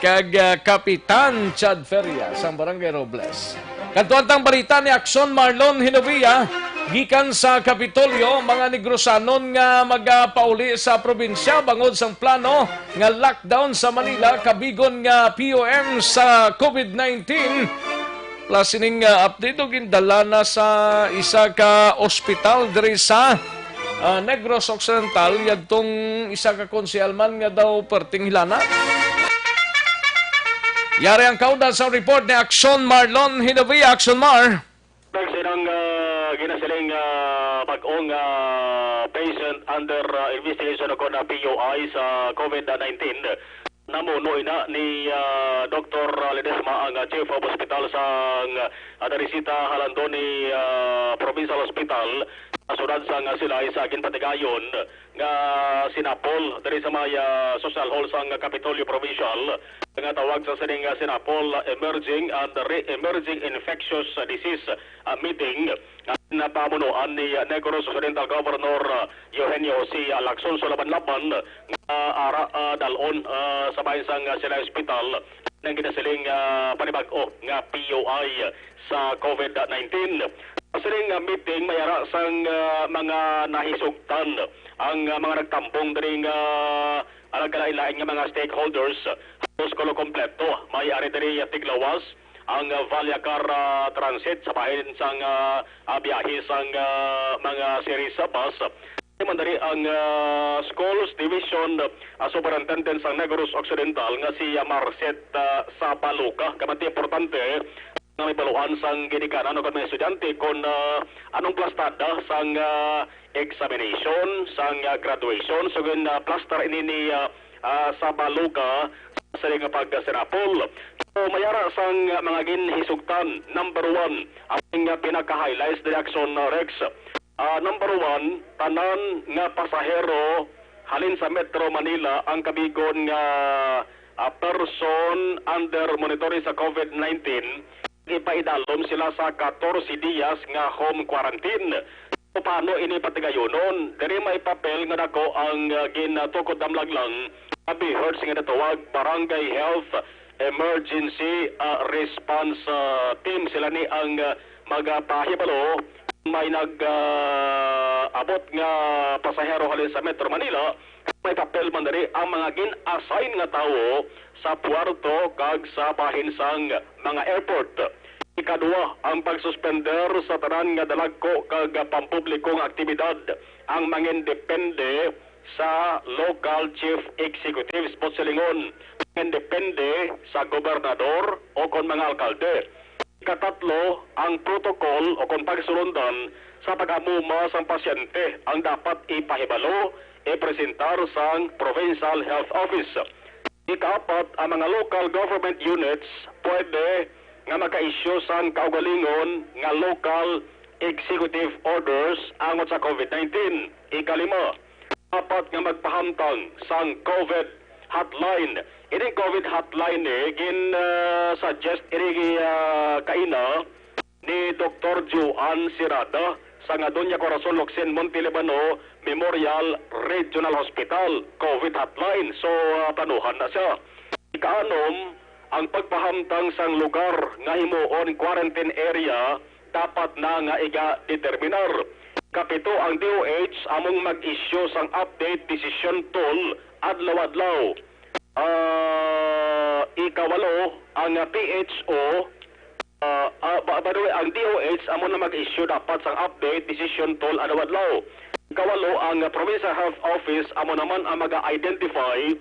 kag, ah, Kapitan Chad Feria, sang Barangay Robles. Kadto ang balita ni Aksyon Marlon Hinovia, gikan sa Kapitolyo, mga Negrosanon nga magapauli sa probinsya bangod sang plano nga lockdown sa Manila, kabigon nga P O M sa COVID nineteen. Plus ining, ah, update, o, gindala na sa isa ka ospital diri sa, ah, Negros Occidental, yadtong isa ka konsehal man nga daw perting hilana. Yari ang kaunda sa report ni Action Marlon Hinabi. Action Mar. Nagsinang, ah, ginasiling, ah, bag-ong, ah, patient under, ah, investigation o kon, ah, P U I sa COVID nineteen. Namuno ina ni, ah, Doktor Ledesma, ang, ah, Chief of Hospital sang, ah, Teresita Jalandoni, ah, Provincial Hospital, sa siyudad sang, ah, Silay sa ginpatigayon nga sinapol diri sa may, ah, social hall sang Kapitolyo Provincial nga tawag sa sining, ah, sinapol, ah, emerging and re-emerging infectious, ah, disease, ah, meeting nga napamunuan ni, ah, Negros Occidental Governor, ah, Eugenio C. Lacson Sulaban-Laban nga ara, ah, dalon, ah, sa bahin sang, ah, Silay Hospital nang ginasiling, ah, panibag-o nga P U I sa COVID nineteen. Sa sining, ah, meeting, may ara sang, ah, mga nahisugtan ang, ah, mga nagtambong diri nga, ah, nagkalain-lain nga mga stakeholders. Halos kulo kompleto. May ari diri, ah, tiglawas ang, ah, Valleacar, ah, Transit sa bahin sang, ah, ah, biyahe sang, ah, mga series sa bus. May man diri ang, ah, Schools Division, ah, Superintendent sang Negros Occidental nga si, ah, Marcet, ah, Sabaluca. Kay importante nga mahibaluan sang ginikanan o kon mga estudyante kon, ah, anong plastada sang, ah, examination, sang, ah, graduation. So, gin, ah, plastar ini ni, ah, ah, Sabaluca sa sining nga pagsinapol. So, may ara sang, ah, mga ginhisugtan. Number one, ang, ah, pinaka-highlights diri, Action, ah, Rex. Ah, number one, tanan nga pasahero halin sa Metro Manila ang kabigon nga, ah, person under monitoring sa COVID nineteen, ipaidalom sila sa katorse diyas nga home quarantine. So, paano ini patigayonon? Diri may papel nga dako ang, ah, gintukod damlag lang, nga BHERT nga natawag Barangay Health Emergency, ah, Response, ah, Team. Sila ni ang, ah, magapahibalo. May nag, ah, abot nga pasahero halin sa Metro Manila, may papel man diri ang mga gin-assign nga tawo sa puerto kag sa bahin sang mga airport. Ikadua, ang pagsuspender sa tanan nga dalagko kag pampublikong aktibidad ang mangindepende sa local chief executives, buot silingon, mangindepende sa gobernador o kon mga alkalde. Ikatatlo, ang protocol o kon pagsulundan sa pag-amuma sang pasyente ang dapat ipahibalo, ipresentar sang Provincial Health Office. Ikaapat, ang mga local government units pwede nga maka-issue sang kaugalingon nga local executive orders angot sa COVID nineteen. Ikalima, dapat nga magpahamtang sang COVID hotline. Ining COVID hotline ni gin, ah, suggest ini, ah, kaina ni Doktor Joan Sirada sa nga Doña Corazon Locsin Montelibano Memorial Regional Hospital COVID hotline. So, ah, planuhan na siya. Ikaanom, ang pagpahamtang sang lugar nga himuon quarantine area dapat na nga iga-determinar. Kapito, ang D O H among mag-issue sang update decision tool adlaw-adlaw. Ah, ikawalo, ang P H O, ah, ah, ba-, by the way, ang D O H amo na mag-issue dapat sang update decision tool adlaw-adlaw. Ikawalo, ang Provincial Health Office amo naman ang maga-identify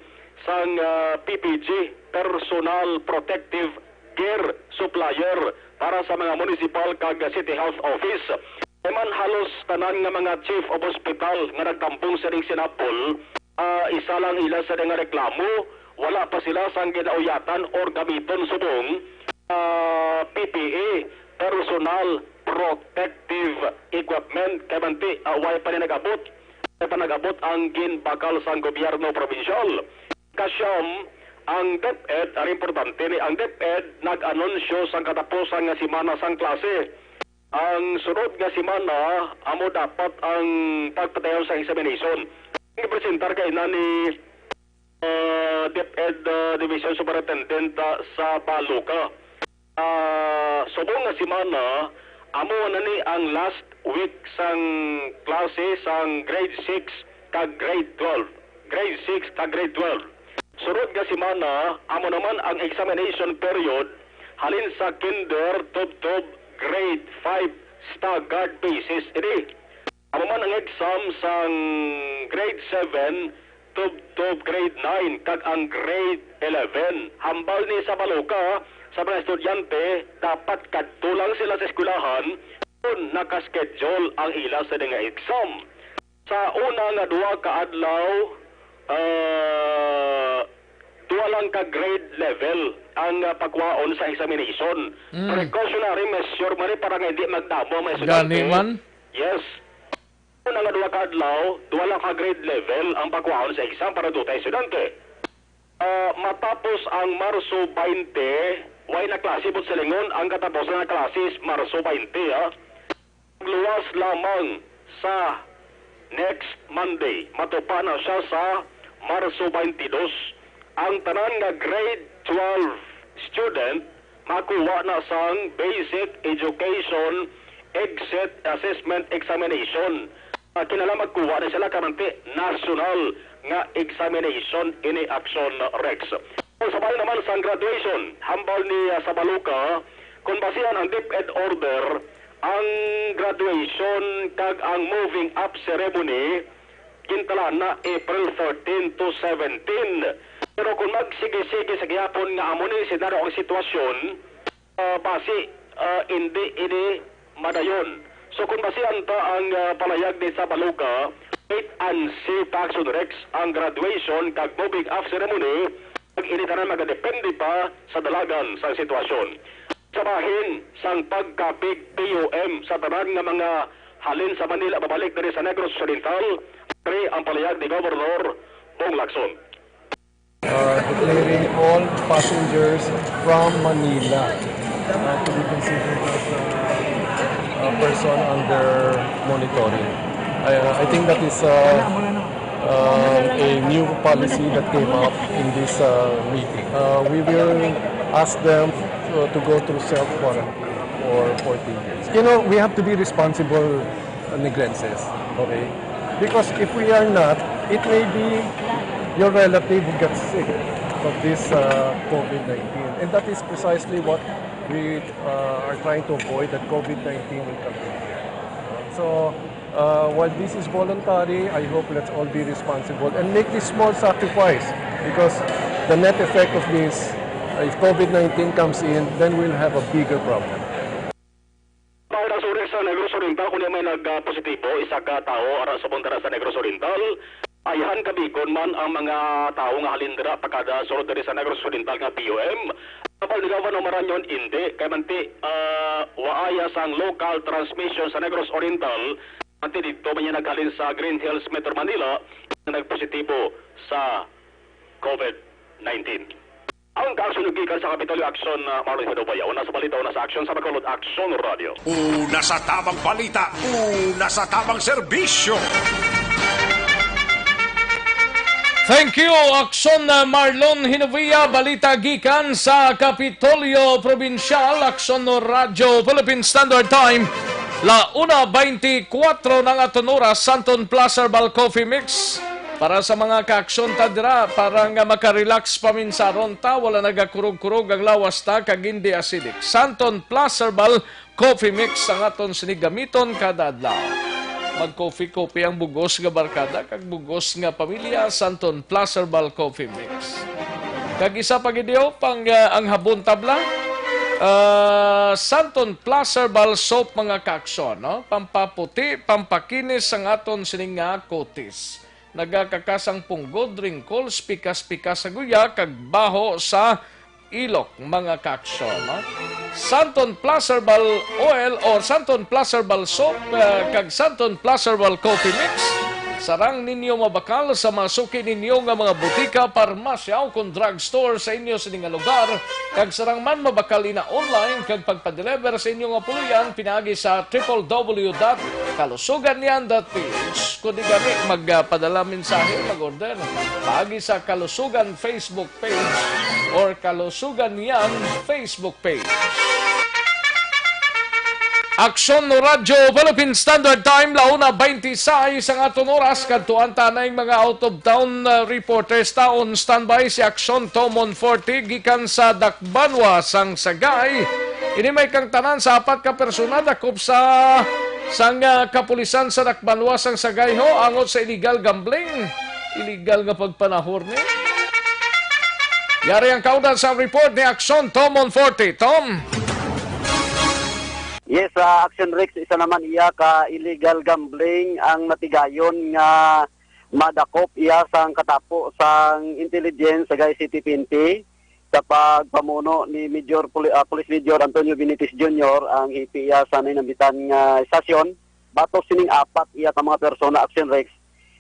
sang, ah, P P G, personal protective gear supplier para sa mga municipal kag city health office. Kay man halos tanan nga mga chief of hospital nga nagtambong sining sinapol, ah, isa lang ila sa nga reklamo, wala pa sila sang ginauyatan or gamiton subong, ah, P P E, personal protective equipment, kay manti, ah, way pa ni nag-abot, way pa nag-abot ang ginbakal sang gobyerno probinsyal. Kasyam, ang DepEd, ang importante ni, ang DepEd nag-anunsyo sang katapusan nga semana sang klase. Ang sunod nga semana, amo dapat ang pagpadayon sa examination. Gipresentar kaina ni, ah, DepEd, ah, Division Superintendent, ah, Sabaluca. Ah, subong nga semana, amo na ni ang last week sang klase sang grade six kag grade twelve. Grade six kag grade twelve. Sunod nga semana, amo naman ang examination period halin sa kinder tubtob grade five staggered basis ini. Amo man ang exam sang grade seven tubtob grade nine kag ang grade eleven. Hambal ni Sabaluka sa mga estudyante, dapat kadto lang sila sa eskwelahan kon naka-schedule ang ila sa nga exam. Sa una nga duha ka adlaw, ah, duha lang ka grade level ang, ah, pagkuhaon sa examination. Mm. Precautionary measure man ni para nga hindi magdamo ang mga estudyante. Gani man. Yes. Una nga duha ka adlaw, duha lang ka grade level ang pagkuhaon sa exam para duta estudyante. Ah, matapos ang Marso twenty, way na klase, buot silingon, ang katapusan nga klase is Marso twenty, ha. Luwas lamang sa next Monday, matupa na siya sa Marso twenty-two. Ang tanan nga grade twelve student makuha na sang basic education exit assessment examination. Ah, kinahanglan magkuha na sila kamanti national nga examination ini, Action Rex. Sa bahin naman sang graduation, hambal ni, ah, Sabaluka, kung basihan ang DepEd order, ang graduation kag ang moving up ceremony gintalaan na April thirteen to seventeen. Pero kung magsige-sige sa gihapon nga amo ni senaryo ang sitwasyon, ah, basi, ah, hindi ini madayon. So, kung basihan ta ang, ah, palayag ni Sabaluka, wait and see, Action Rex, ang graduation kag moving up ceremony, ang ini tanan magadepende pa sa dalagan sang sitwasyon. Sa bahin sang pagkapig P U M sa tanan nga mga halin sa Manila mabalik diri sa Negros Occidental, ari ang palayag ni Governor Bong Lacson. Uh, declaring all passengers from Manila, uh, to be considered as a, a person under monitoring. I, I think that is, uh, um, a new policy that came up in this, uh, meeting. Uh, we will ask them, uh, to go through self-quarantine for fourteen days. You know, we have to be responsible, uh, Negrenses, okay? Because if we are not, it may be your relative who gets sick of this, uh, COVID nineteen. And that is precisely what we, uh, are trying to avoid, that COVID nineteen will come in here. So, uh, while this is voluntary, I hope let's all be responsible and make this small sacrifice, because the net effect of this, uh, if COVID nineteen comes in, then we'll have a bigger problem. Para sa Orex sa Negros Oriental, kundi may nagpositibo, isa ka tawo ara sa Bundara sa Negros Oriental. Ayhan ka bigon man ang mga tawo nga halin dira pakada sulod diri sa Negros Oriental nga P U M. Kapag ni Governor Marañon, hindi. Kay manti, ah, waaya sang local transmission sa Negros Oriental. Manti dito man niya naghalin sa Green Hills, Metro Manila, na nagpositibo sa COVID nineteen. Ang kaaksyon gikan sa Kapitolyo Aksyon, uh, Marlon Hidobaya. Una sa balita, una sa aksyon sa Bacolod Aksyon Radio. Una sa tamang balita, una sa tamang serbisyo. Thank you, Aksyon, uh, Marlon Hinovia. Balita gikan sa Kapitolyo Probinsyal, Aksyon Radyo Philippine Standard Time. La una veinticuatro na nga aton oras, Santon Plus Herbal Coffee Mix. Para sa mga kaaksyon ta dira, para nga makarelax paminsaron ta, wala nagakurog-kurog ang lawas ta, kag hindi acidic. Santon Plus Herbal Coffee Mix ang aton sini gamiton kada adlaw. Mag-coffee-coffee ang bugos nga barkada kag bugos nga pamilya, Santon Plus Herbal Coffee Mix. Kag isa pa gid, pang, ah, ang habon tabla, ah, Santon Plus Herbal Soap, mga kaaksyon, no? Pampaputi, pampakinis ang aton sini nga kutis. Nagakakas ang punggod, wrinkles, pikas-pikas sa guya, kag baho sa ilok, mga kaaksyon, no? Santon Plus Herbal Oil or Santon Plus Herbal Soap, eh, kag Santon Plus Herbal Coffee Mix. Sarang ninyo mabakal sa mga suki ninyo nga mga butika, parmasya, o kon drugstore sa inyo sini nga lugar, kag sarang man mabakal ina online kag pagpa-deliver sa inyo nga puloy-an pinaagi sa triple W dot kalusugan niyan dot P H. Kundi gani magpadala mensahe, mag-order paagi sa Kalusugan Facebook page or Kalusugan Niyan Facebook page. Aksyon Radyo Philippine Standard Time, la una veintiseis ang aton oras. Kadtuan ta na ang mga out of town, uh, reporters ta. On standby si Aksyon Tomon Forte gikan sa Dakbanwa sang Sagay. Ini may kang tanan sa apat ka persona dakop sa sang, uh, kapulisan sa Dakbanwa sang Sagay ho angot sa illegal gambling. Illegal nga pagpanahor ni. Yari ang kaundan sa report ni Aksyon Tom Monforte. Tom? Yes, ah, Action Rex, isa naman iya ka illegal gambling ang natigayon nga madakop iya sang katapo sang intelligence sa Sagay City P N P sa pagpamuno ni Major Poli-, ah, Police Major Antonio Benitez Junior ang hipi iya sa nainambitan nga estasyon. Batok sining apat iya ka mga persona, Action Rex,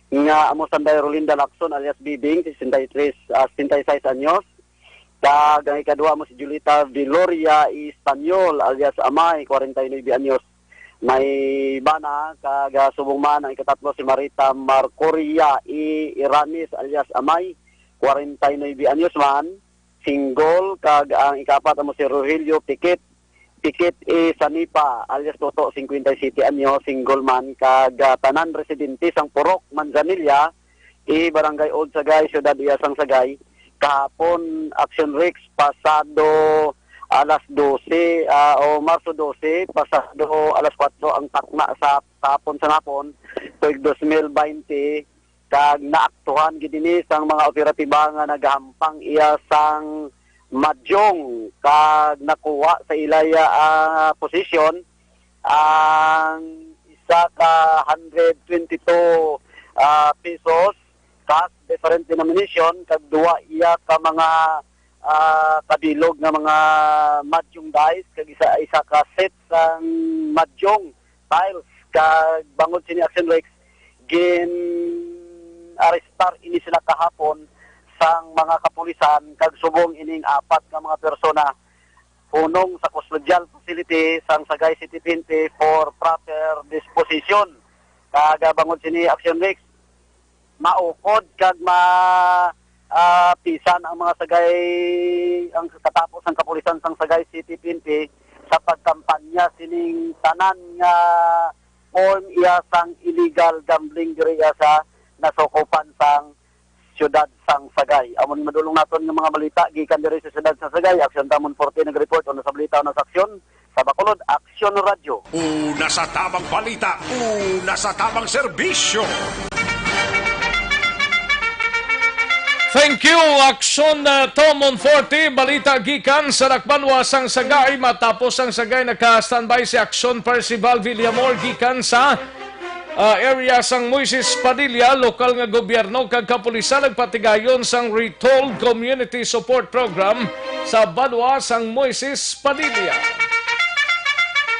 nga amo sanday Rolinda Lacson alias Bibing, sesenta y tres, ah, setenta y seis anyos, kag ang ikadua mo si Julita Viloria Espanyol alias Amay, kwarenta y nuebe anyos. May bana, kag, ah, subong man ang ikatatlo si Marita Marcoria E. Iranis alias Amay, kwarenta y nuebe anyos man, single, kag ang ikapat amo si Rogelio Pikit, Pikit E. Sanipa alias Toto, singkwenta y siyete anyo, single man, kag, ah, tanan residente sang Purok, Manzanilla, E. Barangay Old Sagay, Siyudad iya sang Sagay. Kahapon, Action Rex, pasado alas dose, ah, o Marso dose, pasado alas kuwatro ang takna sa kahapon, sa hapon, tuig dos mil baynte, kag naaktuhan gid ini sang mga operatiba nga nagahampang iya sang madyong, kag nakuha sa ilaya, ah, posisyon ang isa ka hundred twenty-two, ah, pesos, cash, different denomination, kag duwa iya ka mga, ah, kabilog nga mga madyong dice, kag isa, isa ka set sang madyong tiles. Kag bangod sini, Action Rex, gin-arrestar ini sila kahapon sang mga kapulisan, kag subong ining apat nga mga persona hunong sa custodial facility sang Sagay City P N P for proper disposition. Kag, ah, bangod sini, Action Rex, maukod kag ma-, ah, pisan ang mga Sagay, ang katapo sang kapulisan sang Sagay City P N P sa pagkampanya sining tanan nga form iya sang illegal gambling diri iya sa nasukupan sang siyudad sang Sagay. Amo ni madulong naton nga mga balita gikan diri sa siyudad sang Sagay. Aksyon Tamon Forte nag-report, una sa balita, una sa aksyon. Sa Bacolod, Aksyon Radyo. Una sa tamang balita, una sa tamang serbisyo. Thank you, Aksyon, uh, Tom Monforte. Balita gikan sa Dakbanwa sang Sagay. Matapos ang Sagay, naka-standby si Aksyon Percival Villamor gikan sa, uh, area sang Moises Padilla. Lokal nga gobyerno kag kapulisan nagpatigayon sang Retold Community Support Program sa banwa sang Moises Padilla.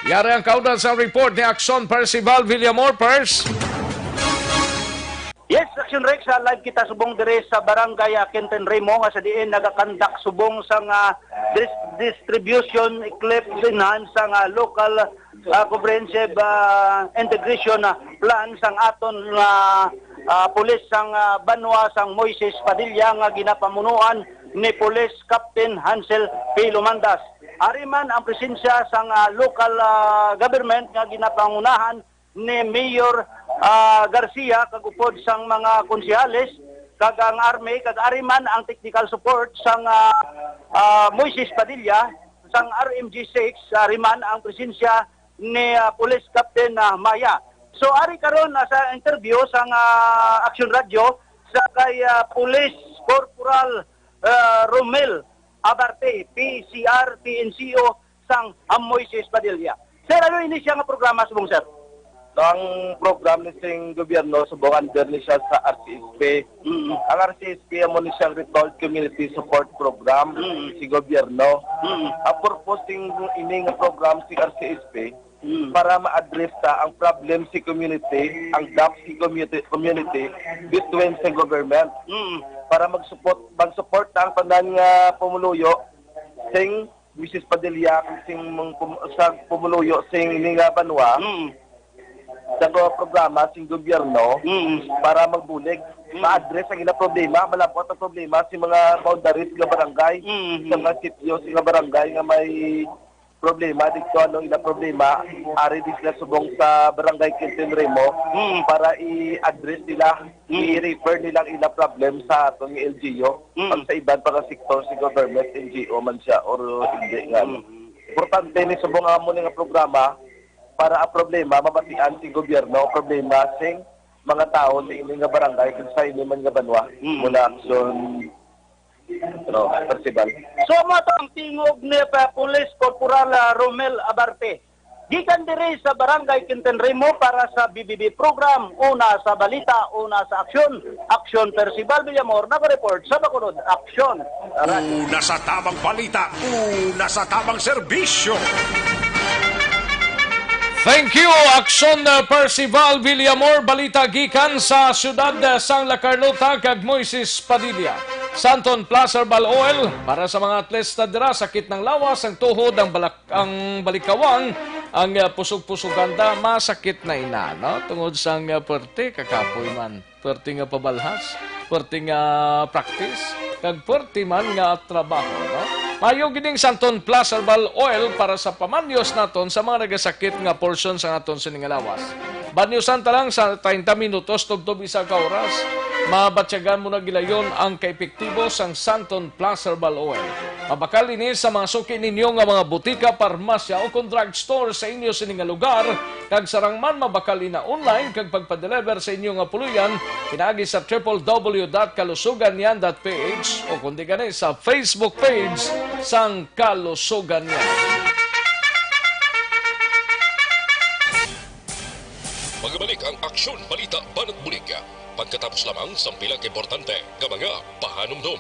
Yari ang kaundan sa report ni Aksyon Percival Villamor, Pers. Yes, Action Rex, ah, live kita subong diri sa Barangay, ah, Quintin Remo, nga sa diin nagakandak subong sang, ah, dis-, distribution, clip enhance sang, ah, local, ah, comprehensive, ah, integration, ah, plan sang aton nga, ah, pulis sang, ah, banwa sang Moises Padilla nga ginapamunuan ni Police Captain Hansel P. Lumandas. Ari man ang presensya sang, ah, local, ah, government nga ginapangunahan ni Mayor, ah, Garcia kag upod sang mga konsehales kag ang army, kag ari man ang technical support sang, ah, ah, Moises Padilla sang R M G six, ari man ang presensya ni, ah, Police Captain, ah, Maya. So, ari karon, ah, sa interview sang, ah, Action Radio sa kay, ah, Police Corporal, ah, Romel Abarte, P C R, P N C O, sang, ah, Moises Padilla. Sir, ano ini siya nga programa subong, sir? Ang program ni sing gobyerno subong under ni siya sa R C S P. Mm. Ang R C S P amo ni siyang Retold Community Support Program, mm, si gobyerno. Mm. Ang purpose sing ini nga program si R C S P, mm, para ma-address ta ang problem si community, ang gap si community, community between sa government. Mm. Para mag-support, mag-support ta ang tanan nga pumuluyo sing Misis Padilla, sing mong pum-, sa pumuluyo sing ini nga banwa, mm, sa go-, programa sing gobyerno, mm, para magbulig, mm, ma-address ang ila problema, malabot ang problema sa mga boundaries nga barangay, mm, sa mga sitio, sa mga barangay nga may problema dito, ano, ila problema, ari di sila subong sa Barangay Quintin Remo, mm, para i-address nila, mm, i-refer nila ang ila problem sa aton nga L G U. Mm. Pag sa iban pa nga sektor, si government, N G O man siya or hindi nga, ano. Mm. Importante ni subong nga amo ni nga programa para ang problema mabatian si gobyerno, ang problema sing mga tao sa ini nga barangay kag sa ini man nga banwa. Mm. Muna aksyon, ano, Percival. So, amo to ang tingog ni, uh, Police Corporal, uh, Romel Abarte. Gikan diri sa Barangay Quintin Rimo para sa B B B program, una sa balita, una sa aksyon. Aksyon, Percival Villamor, nag-report sa Bacolod. Aksyon. Una sa tamang balita, una sa tamang serbisyo. Thank you, Aksyon, uh, Percival Villamor. Balita gikan sa siyudad, uh, sang La Carlota kag Moises Padilla. Santon Plus Herbal Oil para sa mga atleta dira, sakit ng lawas, ang tuhod, ang balak-, ang balikawang, ang, uh, pusog-pusugan da, masakit na ina, no? Tungod sang, uh, puwerte, kakapoy man. Puwerte nga pabalhas, puwerte nga practice, kag puwerte man nga trabaho, no? Maayo gining Santon Plus Herbal Oil para sa pamanyos naton sa mga nagasakit nga portion sa aton sini nga lawas. Banyusan ta lang sa treinta minutos tubtob isa ka oras. Mabatyagan mo na gilayon ang kaepektibo sang Santon Plus Herbal Oil. Mabakal ini sa mga suki ninyo nga mga butika, parmasya, o kon drugstore sa inyo sini nga lugar. Kag sarang man, mabakal ina online kag pagpadeliver sa inyo nga puloy-an pinaagi sa triple W dot kalusuganyan dot P H o kundi gani sa Facebook page sang Kalusuganyan. Magbalik ang Aksyon Balita Banat Bulig pagkatapos lamang sang pila ka importante nga mga pahanumdom.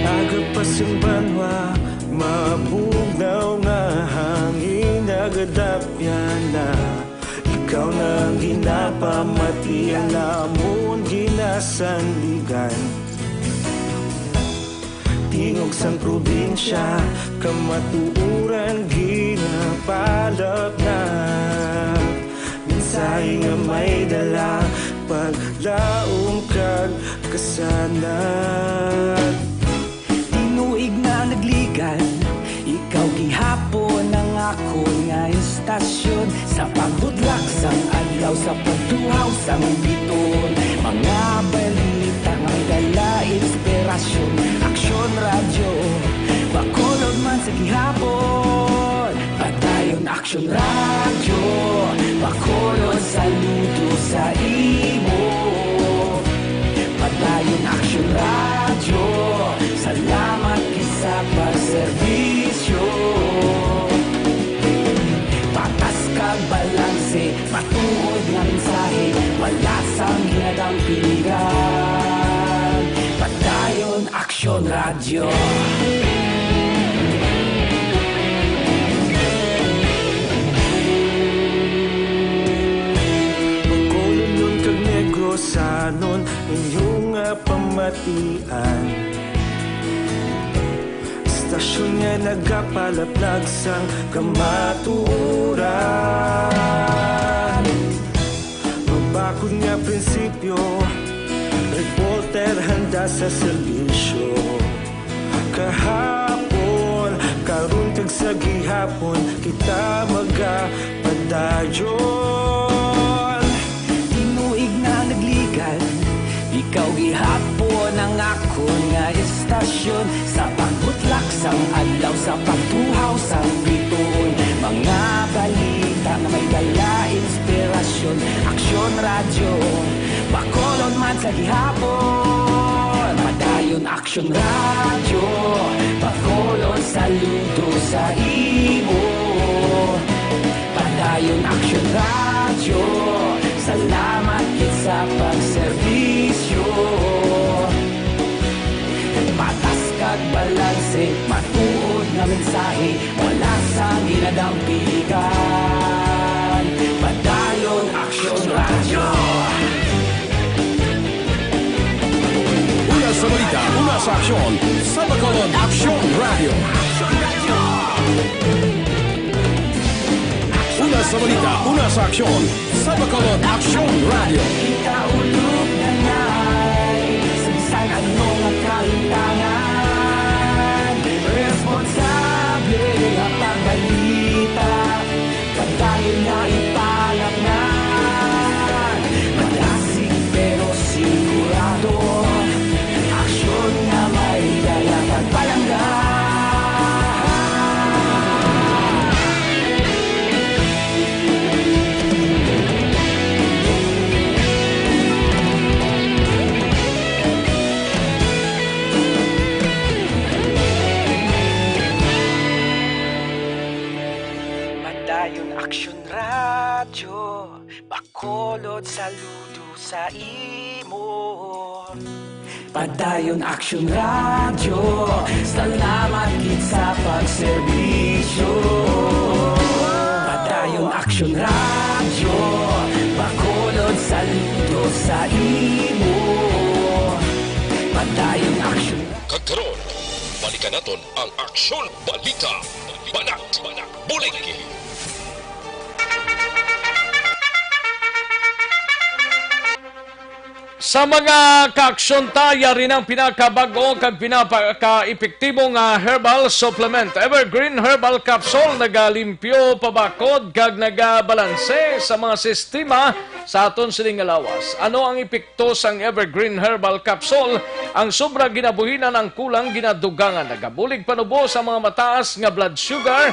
Aga pa sing banwa, mabugnaw nga hangin nagadapyan na. Ikaw na ang ginapamatian namon ginasandigan. Tingog sang probinsya, kamatuoran ginapalapnag. Mensahe nga may dala, paglaom kag kasanag. Tinuig nga nagligan, ikaw gihapon ang akon nga istasyon. Sa pagbudlak sang adlaw, sa pagtuhaw sang biton, mga balita nga may dala inspirasyon. Aksyon Radyo, Bacolod man sa gihapon. Padayon Aksyon Radyo, Bacolod, saludo sa imo. Padayon Aksyon Radyo, salamat gid sa pagserbisyo. Patas kag balanse, matuod nga mensahe, wala sang ginadampingan. Padayon Aksyon Radyo. Bacolodnon kag Negrosanon, inyo nga pamatian. Istasyon nga nagapalaplag sang kamatuoran. Mabakod nga prinsipyo, reporter handa sa serbisyo. Kahapon, karon kag sa gihapon, kita magapadayon. Tinuig nga nagligan, ikaw gihapon ang akon nga istasyon. Sa pagbutlak sang adlaw, sa pagtuhaw sang bituon, mga balita nga may dala inspirasyon. Aksyon Radyo, Bacolod man sa gihapon. Padayon Aksyon Radyo, Bacolod, saludo sa imo. Padayon Aksyon Radyo, salamat gid sa pagserbisyo. Patas kag balanse, matuod nga mensahe, wala sang ginadampigan. Padayon Aksyon Radyo. Una sa balita, una sa aksyon, sa Bacolod Aksyon Radyo. Una sa balita, una sa aksyon, sa Bacolod Aksyon Radyo. Ikaulog na ngay sa bisan ano nga kalimtangan. Responsable nga pagbalita. Saludo sa imo. Padayon Aksyon Radyo, salamat gid sa pagserbisyo. Padayon Aksyon Radyo, Bacolod, saludo sa imo. Padayon Aksyon. Kag karon, balikan naton ang Aksyon Balita. Banat, bulig. Sa mga kaaksyon ta, yari ang pinakabag-o kag pinaka-epektibo nga herbal supplement, Evergreen Herbal Capsule, nagalimpyo, pabakod, kag nagabalanse sa mga sistema sa aton sining nga lawas. Ano ang epekto sang Evergreen Herbal Capsule? Ang sobra ginabuhinan, ang kulang ginadugangan, nagabulig panubo sa mga mataas nga blood sugar,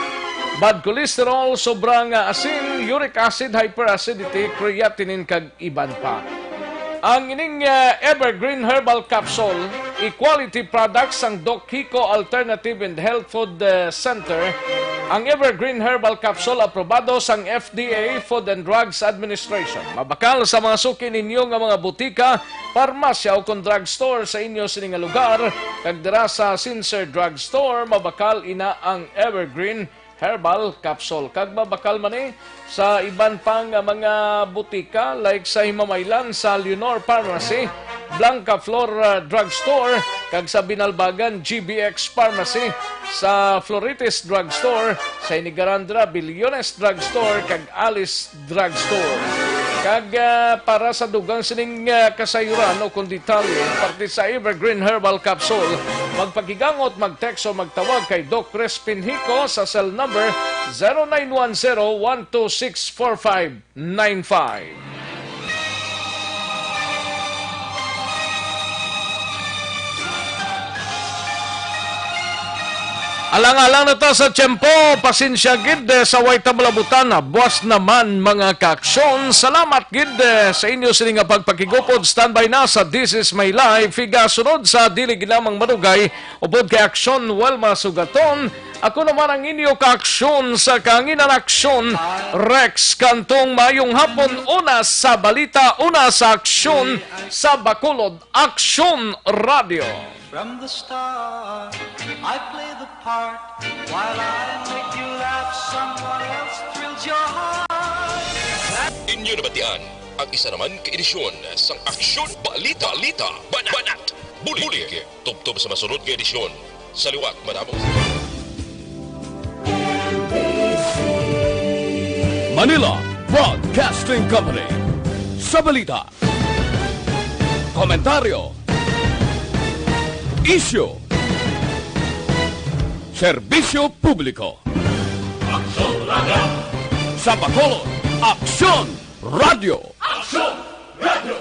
bad cholesterol, sobra nga asin, uric acid, hyperacidity, creatinine, kag iban pa. Ang ining, eh, Evergreen Herbal Capsule, a quality product sang Doc Hico Alternative and Health Food, eh, Center. Ang Evergreen Herbal Capsule aprobado sang F D A, Food and Drugs Administration. Mabakal sa mga suki ninyo nga mga butika, parmasya o kon drugstore sa inyo sini nga lugar, kag dira sa Sincere Drugstore, mabakal ina ang Evergreen Herbal Capsule. Kag mabakal man ni sa iban pa nga mga butika, like sa Himamaylan sa Leonor Pharmacy, Blanca Flor, uh, Drugstore, kag sa Binalbagan G B X Pharmacy, sa Florites Drugstore, sa Inigarandra Billones Drugstore, kag Alice Drugstore. Kag, ah, para sa dugang sining, ah, kasayuran o kon detalye, parte sa Evergreen Herbal Capsule, magpakigangot, mag-text o magtawag kay Doc Crispin Hico sa cell number zero nine one zero one two six four five nine five. Alang-alang na ta sa tiyempo, pasensya gid, eh, sa way ta malabutan. Buas naman, mga kaaksyon. Salamat gid, eh, sa inyo sini nga pagpakigupod. Standby na sa This Is My Life. Igasunod sa dili gid lamang madugay, upod kay Aksyon Wilma Sugaton. Ako naman ang inyo kaaksyon sa kahanginan, Aksyon Rex Cantong. Mayong hapon, una sa balita, una sa aksyon sa Bacolod, Aksyon Radio. From the start, I play the part. While I make you laugh, someone else thrills your heart. Inyo nabatian ang isa naman ka edisyon sang Aksyon Balita, Balita, Banat, Banat, Bulig. Tubtob sa masunod nga edisyon. Sa liwat, madamo. Manila Broadcasting Company. Sa balita, komentaryo, isyu, serbisyo publiko. Aksyon Radio. Sa Bacolod, Aksyon Radio. Aksyon Radio.